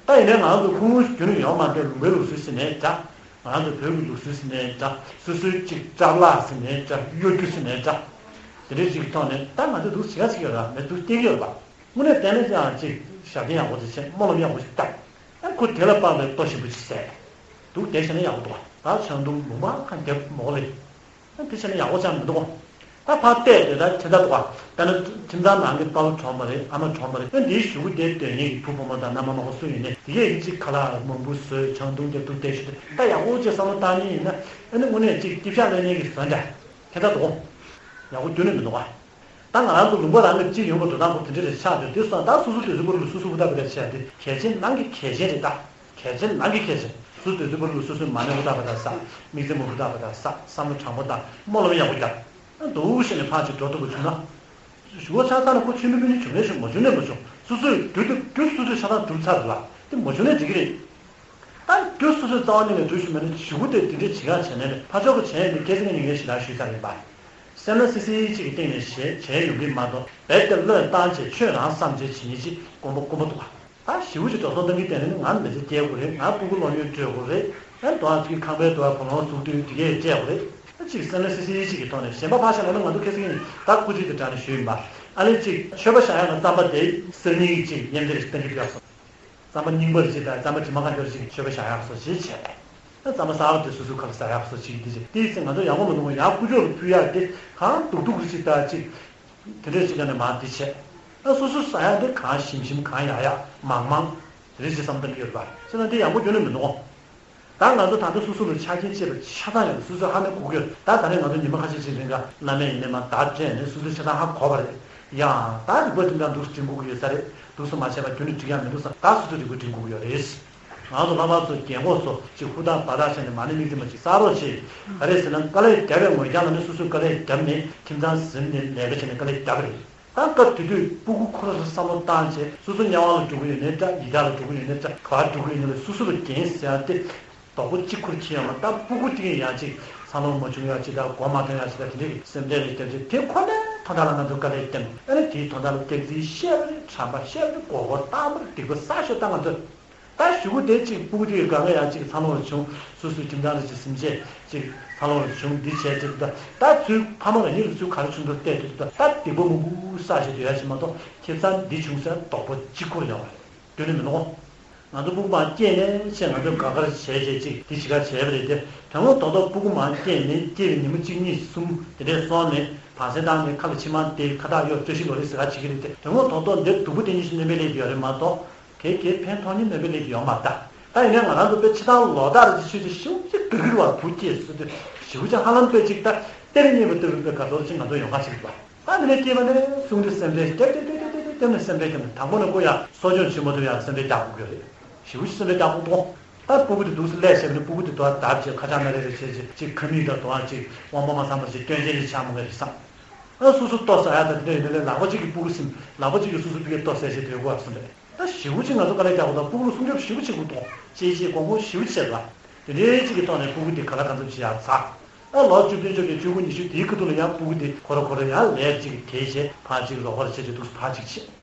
ད་ཡིན་ནའི་ང་ཚོ་ཁུངས་ལུང་རྒྱུ་ནི་ཡོང་མ་འདུག་ལུང་པའི་ལུགས་སྲོལ་ཟེར་ནའི་འདྲ། ང་ཚོ་བོད་ཀྱི་ལུགས་སྲོལ་ཟེར་ནའི་འདྲ། སོ་སོའི་གཅིག་སྐྲ་ལག་ཟེར་ནའི་འདྲ། གཡོ་སྒྱུ་ཟེར་ནའི་འདྲ། དེ་འདྲའི་གཅིག་གི་ཐོག་ནས་ད་ང་ཚོ་འདུག་བྱེད་ཡ་ཅིག་ཡོད་ར་མེད་འདུག་སྟེར་གི་ཡོད་པ། དངོས་གནས་བལྟས་ན་ཅང་ཅིག་ཞབས་བརྟན་ཡག་པོ་ཅིག་བྱས། སྨོན་ལམ་ཡག་པོ་ཅིག་བཏབ། ཨ་ཁོ་དེ་ལ་དཔག་པའི་ལྟོ་ཞིམ་པོ་ཅིག་བཟས། འདུག་དེ་བྱས་ན་ཡག་པོ་འདུག་ད་ཆང་འཐུང་ལུང་པ་ཁ་རྒྱབ་མོག་ལེ། ཨ་དེ་བྱས་ན་ཡག་པོ་ཅང་མི་འདུག་ད་ཕར་བལྟས་དེ་ད་ཁྱེད་ད་འདུག་ག་ད་ནི་ཁྱིམ་ཚང་ནང་གི་དཔའ་བོ་གྲོངས་པ་རེད། ཨ་མ་གྲོངས་པ་རེད། ཨ་འདིའི་གཞུག་གུ་དེ་སྡོད་མཁན་གྱི་བུ་བུ་མོ་དང་མནའ་མ་མ་གོ་སུ་ཡིན་ནའི་དེ་གས་ཡིན་ཅིག་ཁ་ལག་མང་པོ་བཟོས་ཆང་འཐུང་རྒྱབ་འདུག་དེ་ཞུ་དེ་ད་ཡག་པོ་ཅིག་བསམ་བློ་བཏང་མཁན་ཡིན་ན་ཨ་ནི་དངོས་གནས་ཅིག་སྐྱིད་ཤག་ལེན་མཁན་གྱི་བཟོ་འདྲ། ཁྱེད་ད་འདུག་ག་ཡག་པོ་ཁྱོན་ནས་མི་འདུག་ག་ད་ང་རང་ཚོ་ལུང་པ་རང་གི་སྤྱི་ཡོངས་ཀྱི་འགྲོ་སྟངས་ཁོ་དེ་འདྲ་རེད་ཆགས་འདུག་དེ་སོང་ད་སོ་སོ་དུས་ཚོད་པོ་ལ་སོ་སོ་ཧུར་ཐག་པའི་ལས་བྱས་ཏེ་གལ་ཆེན་ནང་གི་གལ་ཆེན་རེད་ད། གལ་ཆེན་ནང་གི་གལ་ཆེན། སོ་སོ་དུས་ཚོད་པོ་ལ་སོ་སོའི་མ་ཎི་ཧུར་ཐག་པ་དང་བསགས། དམིགས་བརྩེ་མ་ཧུར་ཐག་པ་དང་བསགས། བསམ་བློ་དྲང་པོ་དང་སྨོན་ལམ་ཡག་པོ་རྒྱབ། འདུག་བྱས་ནས་ཕར་ཅིག་འགྲོ་ཐུབ་པ་བྱུང་ན། ཞུ་བ་ཆགས་ཚར་ན་ཁོ་ཆོས་མི་ཕན་ནི་བྱུང་ནས་བྱུང་མ་བྱུང་ནས་མ་བྱུང་སོ་སོས་རྒྱུ་དེ་རྒྱུ་སོ་སོས་ཆགས་སྡང་གྲུབ་ཚར་རེད་ལ་དེ་མ་བྱུང་ནས་འགྲིག་གི་རེད། ད་རྒྱུ་སོ་སོའི་རྩ་བ་ཉིད་ནས་གྲུབ་ཞུ་མེད་ན་ཞུ་དགུ་དེ་དེ་འདྲའི་བྱེད་ཡག་བྱས་ནས་ཕར་ཕྱོགས་ཀྱི་བྱས་ཡོད་ནི་སྐད་ཆ་ངས་ངས་ཞེ་དྲག་ཞུས་ཚར་ཡིན་པ། སེམས་ན་སི་སི་ཅིག་གི་སྟེང་ནས་བྱས་བྱས་ཡོང་གི་མ་གཏོགས་རྦད་དེ་བློས་བཏང་བྱས་ཆོས་རང་བསམ་བྱས་བྱེད་ཉེན་ཅིག་དཀོན་པོ་དཀོན་པོ་འདུག་ག་ད་ཞེ་པོ་ཅིག་འགྲོ་སོང་བཏང་གི་བསྡད་ན་ནི་ང་མི་ཚེ་སྐྱེལ་དགོས་རེད། ང་སྤུ་གུ་སློབ་ཡོན་སྤྲོད་དགོས་རེད། ཡང་དོ་བ་ཚོའི་ཁང་པའི་དོ་བ་བུ་ལོན་ཟུག་དུས་དེ་གས་སྤྲད་དགོས་རེད། ད་ཅིག་སེམས་ན་སི་སི་ཅིག་གི་ཐོག་ནས་གཞན་པ་ཕར་བཞག་ན་ང་ཚོ་ཁ་སང་ད་སྐུ་ཚིག་དེ་དྲངས་ནས་ཞུས་ཡིན་པ། ཨ་ནི་ཅིག་མཆོད་པ་བཞག་ཡག་ལ་རྩམ་པ་དེ་གསེར་རྙིང་གི་ཅིག་མཉམ་འདེགས་བཏང་གི་ཡོད་སོང་། རྩམ་པ་རྙིང་པ་རེ་ཅིག་དང་རྩམ་པ་དྲི་མ་ཁ་འཁྱོག་ཅིག་མཆོད་པ་བཞག་ཡག་སོགས་ཅིག་བྱས། ད་རྩམ་པ་གསར་པ་དེ་སོ་སོའི་ཁ་ལ་ཟ་ཡག་སོགས་ཅིག་དེ་ཅིག་དེའི་ཚེ་ང་ཚོ་ཡག་པོ་མི་འདུག་ཡང་ཀུ་ཅོ་ལ་ཕུལ་ཡག་དེ་གང་སྡུག་སྡུག་རེ་ཅིག་དང་ཅིག་དེ་འདྲས་ཅིག་ག་ནས་མར་འདི་བྱས། ཨ་སོ་སོ་ཟ་ཡག་འདི་གང་ཞིམ་ཞིམ་གང་ཡག་ཡག་མང་མང་དེ་རེ་ཅིག་བསམ་བཏང་གི་ཡོད་རེད་པ། བྱས་ན་འདི་ཡག་པོ་ཁྱོན་ནས་མི་འདུག་ད་ང་ཚོ་ད་ལྟ་སོ་སོ་ལ་ཆ་རྐྱེན་བཅས་པ་ཆ་ཚང་ཡོད་རེད། སོ་སོས་ཧ་ནས་གོ་གི་ཡོད་རེད། ད་ད་རེས་ང་ཚོ་ཉི་མ་ཁ་ཤས་ཤིག་རིང་ག་བླ་མས་ཡིན་ནའི་མ་བརྡ་སྤྲད་ནས་སོ་སོའི་ཆ་ཚང་ཧ་གོ་བ་རེད། ཡང་ད་རིག་པ་དེ་འདྲ་འདུག་སེ་འགྲིག་དགོས་ཀྱི་ཡོད་ས་རེད། འདུག་སེ་མ་བྱས་པ་རྒྱུན་ནས་འགྲིག་ཡག་མི་འདུག་ས། ད་སོ་སོ་རིག་པ་འགྲིག་དགོས་ཀྱི་ཡོད་རེད། ང་ཚོ་ལྷག་པར་ཚོ་རྒན་གོག་ཚོ་ཅིག་ཧུར་ཐག་འབད་ཐག་བྱས་ནས་མ་ཎི་དམིགས་བརྩེ་མ་ཅིག་བསགས་རོགས་བྱེད། ག་རེ་ཟེར་ན་དཀའ་ལས་བརྒྱབ་པའི་ངོས་རྒྱང་ལ་ནི་སོ་སོས་དཀའ་ལས་བརྒྱབ་ནས་ཁྱིམ་ཚང་ཟིན་ནས་ལས་ཀ་བྱས་ནས་དཀའ་ལས་བརྒྱབ་པ་རེད། ད་སྐབས་དེ་དུས་སྤུ་གུ་ཁོ་རང་ཚོ་བསམ་བློ་བཏང་བྱས་སོ་སོ་དམྱལ་བ་ལ་འགྲོ་གི་ཡོད་ནའི་འདྲ། ཡི་དྭགས་ལ་འགྲོ་གི་ཡོད་ནའི་འདྲ། ག་པར་འགྲོ་གི་ཡོད་ནའི་ལ་སོ་སོ་ལ་འགན་ཟེར་ཡག་དེ་དོག་པོ་གཅིག་ཁུར་ཁྱེར་ཡོང་བ། ད་སྤུ་གུ་དེ་གས་ཡང་ཅིག་འཚར་ལོངས་མ་བྱུང་ཡག་ཅིག་དང་མགོ་མ་ཐོན་ཡག་ཅིག་དང་དེ་འདྲའི་སེམས་ཁྲལ་རེ་བརྒྱབ་བྱས་དེ་ཁོ་ནའི་དོན་དག་ལ་ང་ཚོ་དཀའ་ལས་བརྒྱབ། ཨ་ནི་དེའི་དོན་དག་ལ་སྐྱག་རྫུན་བཤད་པ་རེད། ཁྲམ་པ་བཤད་པ་རེད། མགོ་སྐོར་བཏང་བ་རེད། སྡིག་པ་བསགས་ཤོག་ད་ང་ཚོ། ད་གཞུག་གུ་དེ་གཅིག་སྤུ་གུ་དེ་གང་ག་ཡང་གཅིག་འཚར་ལོངས་ལ་བྱུང་། སོ་སོའི་ཁྱིམ་ཚང་ལ་གཅིག་སེམས་ཅན་གཅིག་འཚར་ལོངས་ལ་བྱུང་། འདི་བྱས་ཅིག་ད་ད་ཚུར་ཕ་མ་རང་ཉིད་ལ་ཚུར་ག་རེ་བྱུང་འདུག་བལྟས་དུས་ད་ད་སྡིག་པ་མང་པོ་བསགས་བྱས་སྡོད་ཡ་ཞིག་མ་གཏོགས་ཁྱིམ་ཚང་འདི་བྱུང་ཟེར་དོག་པོ་གཅིག་ཁུར་ཡོང་བ་རེད། དེ་ནི་མིན་ནོ། ང་ཚོ་སྤུ་གུ་མར་སྐྱེས་ནས་ཕྱིན་ང་ཚོས་དགའ་དགའ་བྱས་བྱས་ཅིག་འདི་བྱེད་ག་བྱས་པ་རེད་དེ། དོན་དངོས་ཐོག་ཐོག་སྤུ་གུ་མར་སྐྱེས་ནས་སྐྱེས་པའི་ཉིན་མོ་གཅིག་གཉིས་གསུམ་དེ་འདྲས་སོང་ནས་བང་སེ་བཏང་ནས་ཁ་ལ་མཆིལ་མ་དེ་ཁ་བཏགས་གཡོག་བཀྲ་ཤིས་ལོ་རེད་ཟེར་ག་བྱེད་ཀྱི་རེད་དེ། དོན་དངོས་ཐོག་ཐོག་འདིར་སྡུག་པོ་དེ་གཉིས་སུ་སྣོན་པའི་ལས་ཀྱི་ཡོད་རེད་མ་གཏོགས། གལ་གལ་ཕན་ཐོགས་ཉིད་སྣོན་པའི་ལས་ཀྱི་ཡོད་མ་རེད་ད། ད་ཡིན་ན་ང་རང་ཚོ་དཔེ་ཕྱི་ཐང་ལོ་ལྟར་གྱི་ཆོས་དེ་ཞེ་པོ་ཅིག་དགའ་གི་རེད་བ། བུ་སྐྱེས་ཟེར་དུས་ཞེ་པོ་ཅིག་ཧ་ལམ་དཔེ་ཅིག་ད་གཏེར་རྙེད་པ་ལྟ་བུའི་དཔེ་དགའ་ཚོར་ཅིག་ང་ཚོ་ཡོང་ག་ཅིག་རེད་བ། ད་འདི་ནས་སྐྱེས་པ་ནས་བཟུང་སྟེ་སེམས་ཁྲལ་རྒྱབ་རྒྱབ་རྒྱབ་རྒྱབ་རྒྱབ་ནས་སེམས་ཁྲལ་རྒྱབ་ནས་དང་པོ་ནས་ཁོ་ཡང་གསོ་སྐྱོང་བྱེད་མ་ཐུབ་ཡང་སེམས་ཁྲལ་རྒྱག་དགོས་ཀྱི་རེད། ཞེ་པོ་ཅིག་སེམས་ཁྲལ་རྒྱག་དགོས་འདུག་ད་སྤུ་གུ་དེ་འདུག་སེ་སླེབས་བྱས་པ་ནས་སྤུ་གུ་དེ་དོ་བ་བརྡབ་བྱས་ཁ་ཆག་སྣ་རལ་རལ་བྱས་བྱས་ཅིག་ཁ་མིག་དང་དོ་བ་ཅིག་དབང་པོ་མ་ཚང་བ་ཅིག་སྐྱོན་ཅན་ཅིག་ཆགས་མ་གི་རེད་བསམ། ཨ་སོ་སོ་ལྟོ་ཟ་ཡ་དང་དེ་འདྲ་ཡིན་ན་ལས་ལག་པ་གཅིག་གིས་སྤུ་གུ་ཟིན། ལག་པ་གཅིག་གིས་སོ་སོ་སྤུ་གུ་ལྟོ་ཟས་བྱས་སྡོད་དགོས་པ་སོང་རེད། ད་ཞེ་པོ་ཅིག་ང་ཚོ་དཀའ་ལས་རྒྱག་དགོས། ད་སྤུ་གུ་ལ་སྲུང་སྐྱོབ་ཞེ་པོ་བྱེད་དགོས་འདུག་ཅེས་ཅེས་དགོངས་སྐོར་ཞེ་པོ་བྱེད་པ། དེ་འདྲའི་གཅིག་གི་ཐོག་ནས་སྤུ་གུ་དེ་ག་ལ་གང་འཚམ་ཅིག་ཡར་ཟ། ཨ་ལོ་བཅུ་བདུན་བཅོ་བརྒྱད་བཅུ་དགུ་ཉི་ཤུ་དེའི་ཁ་ཐུག་ལ་ཡང་སྤུ་གུ་དེ་ཁོ་ར་ཁོ་ར་ཡང་ལས་གཅིག་གི་དེ་བྱས་ཕར་གཅིག་རོགས་པ་ར་བྱས་བྱས་འདུག་ཕར་གཅིག་བྱས།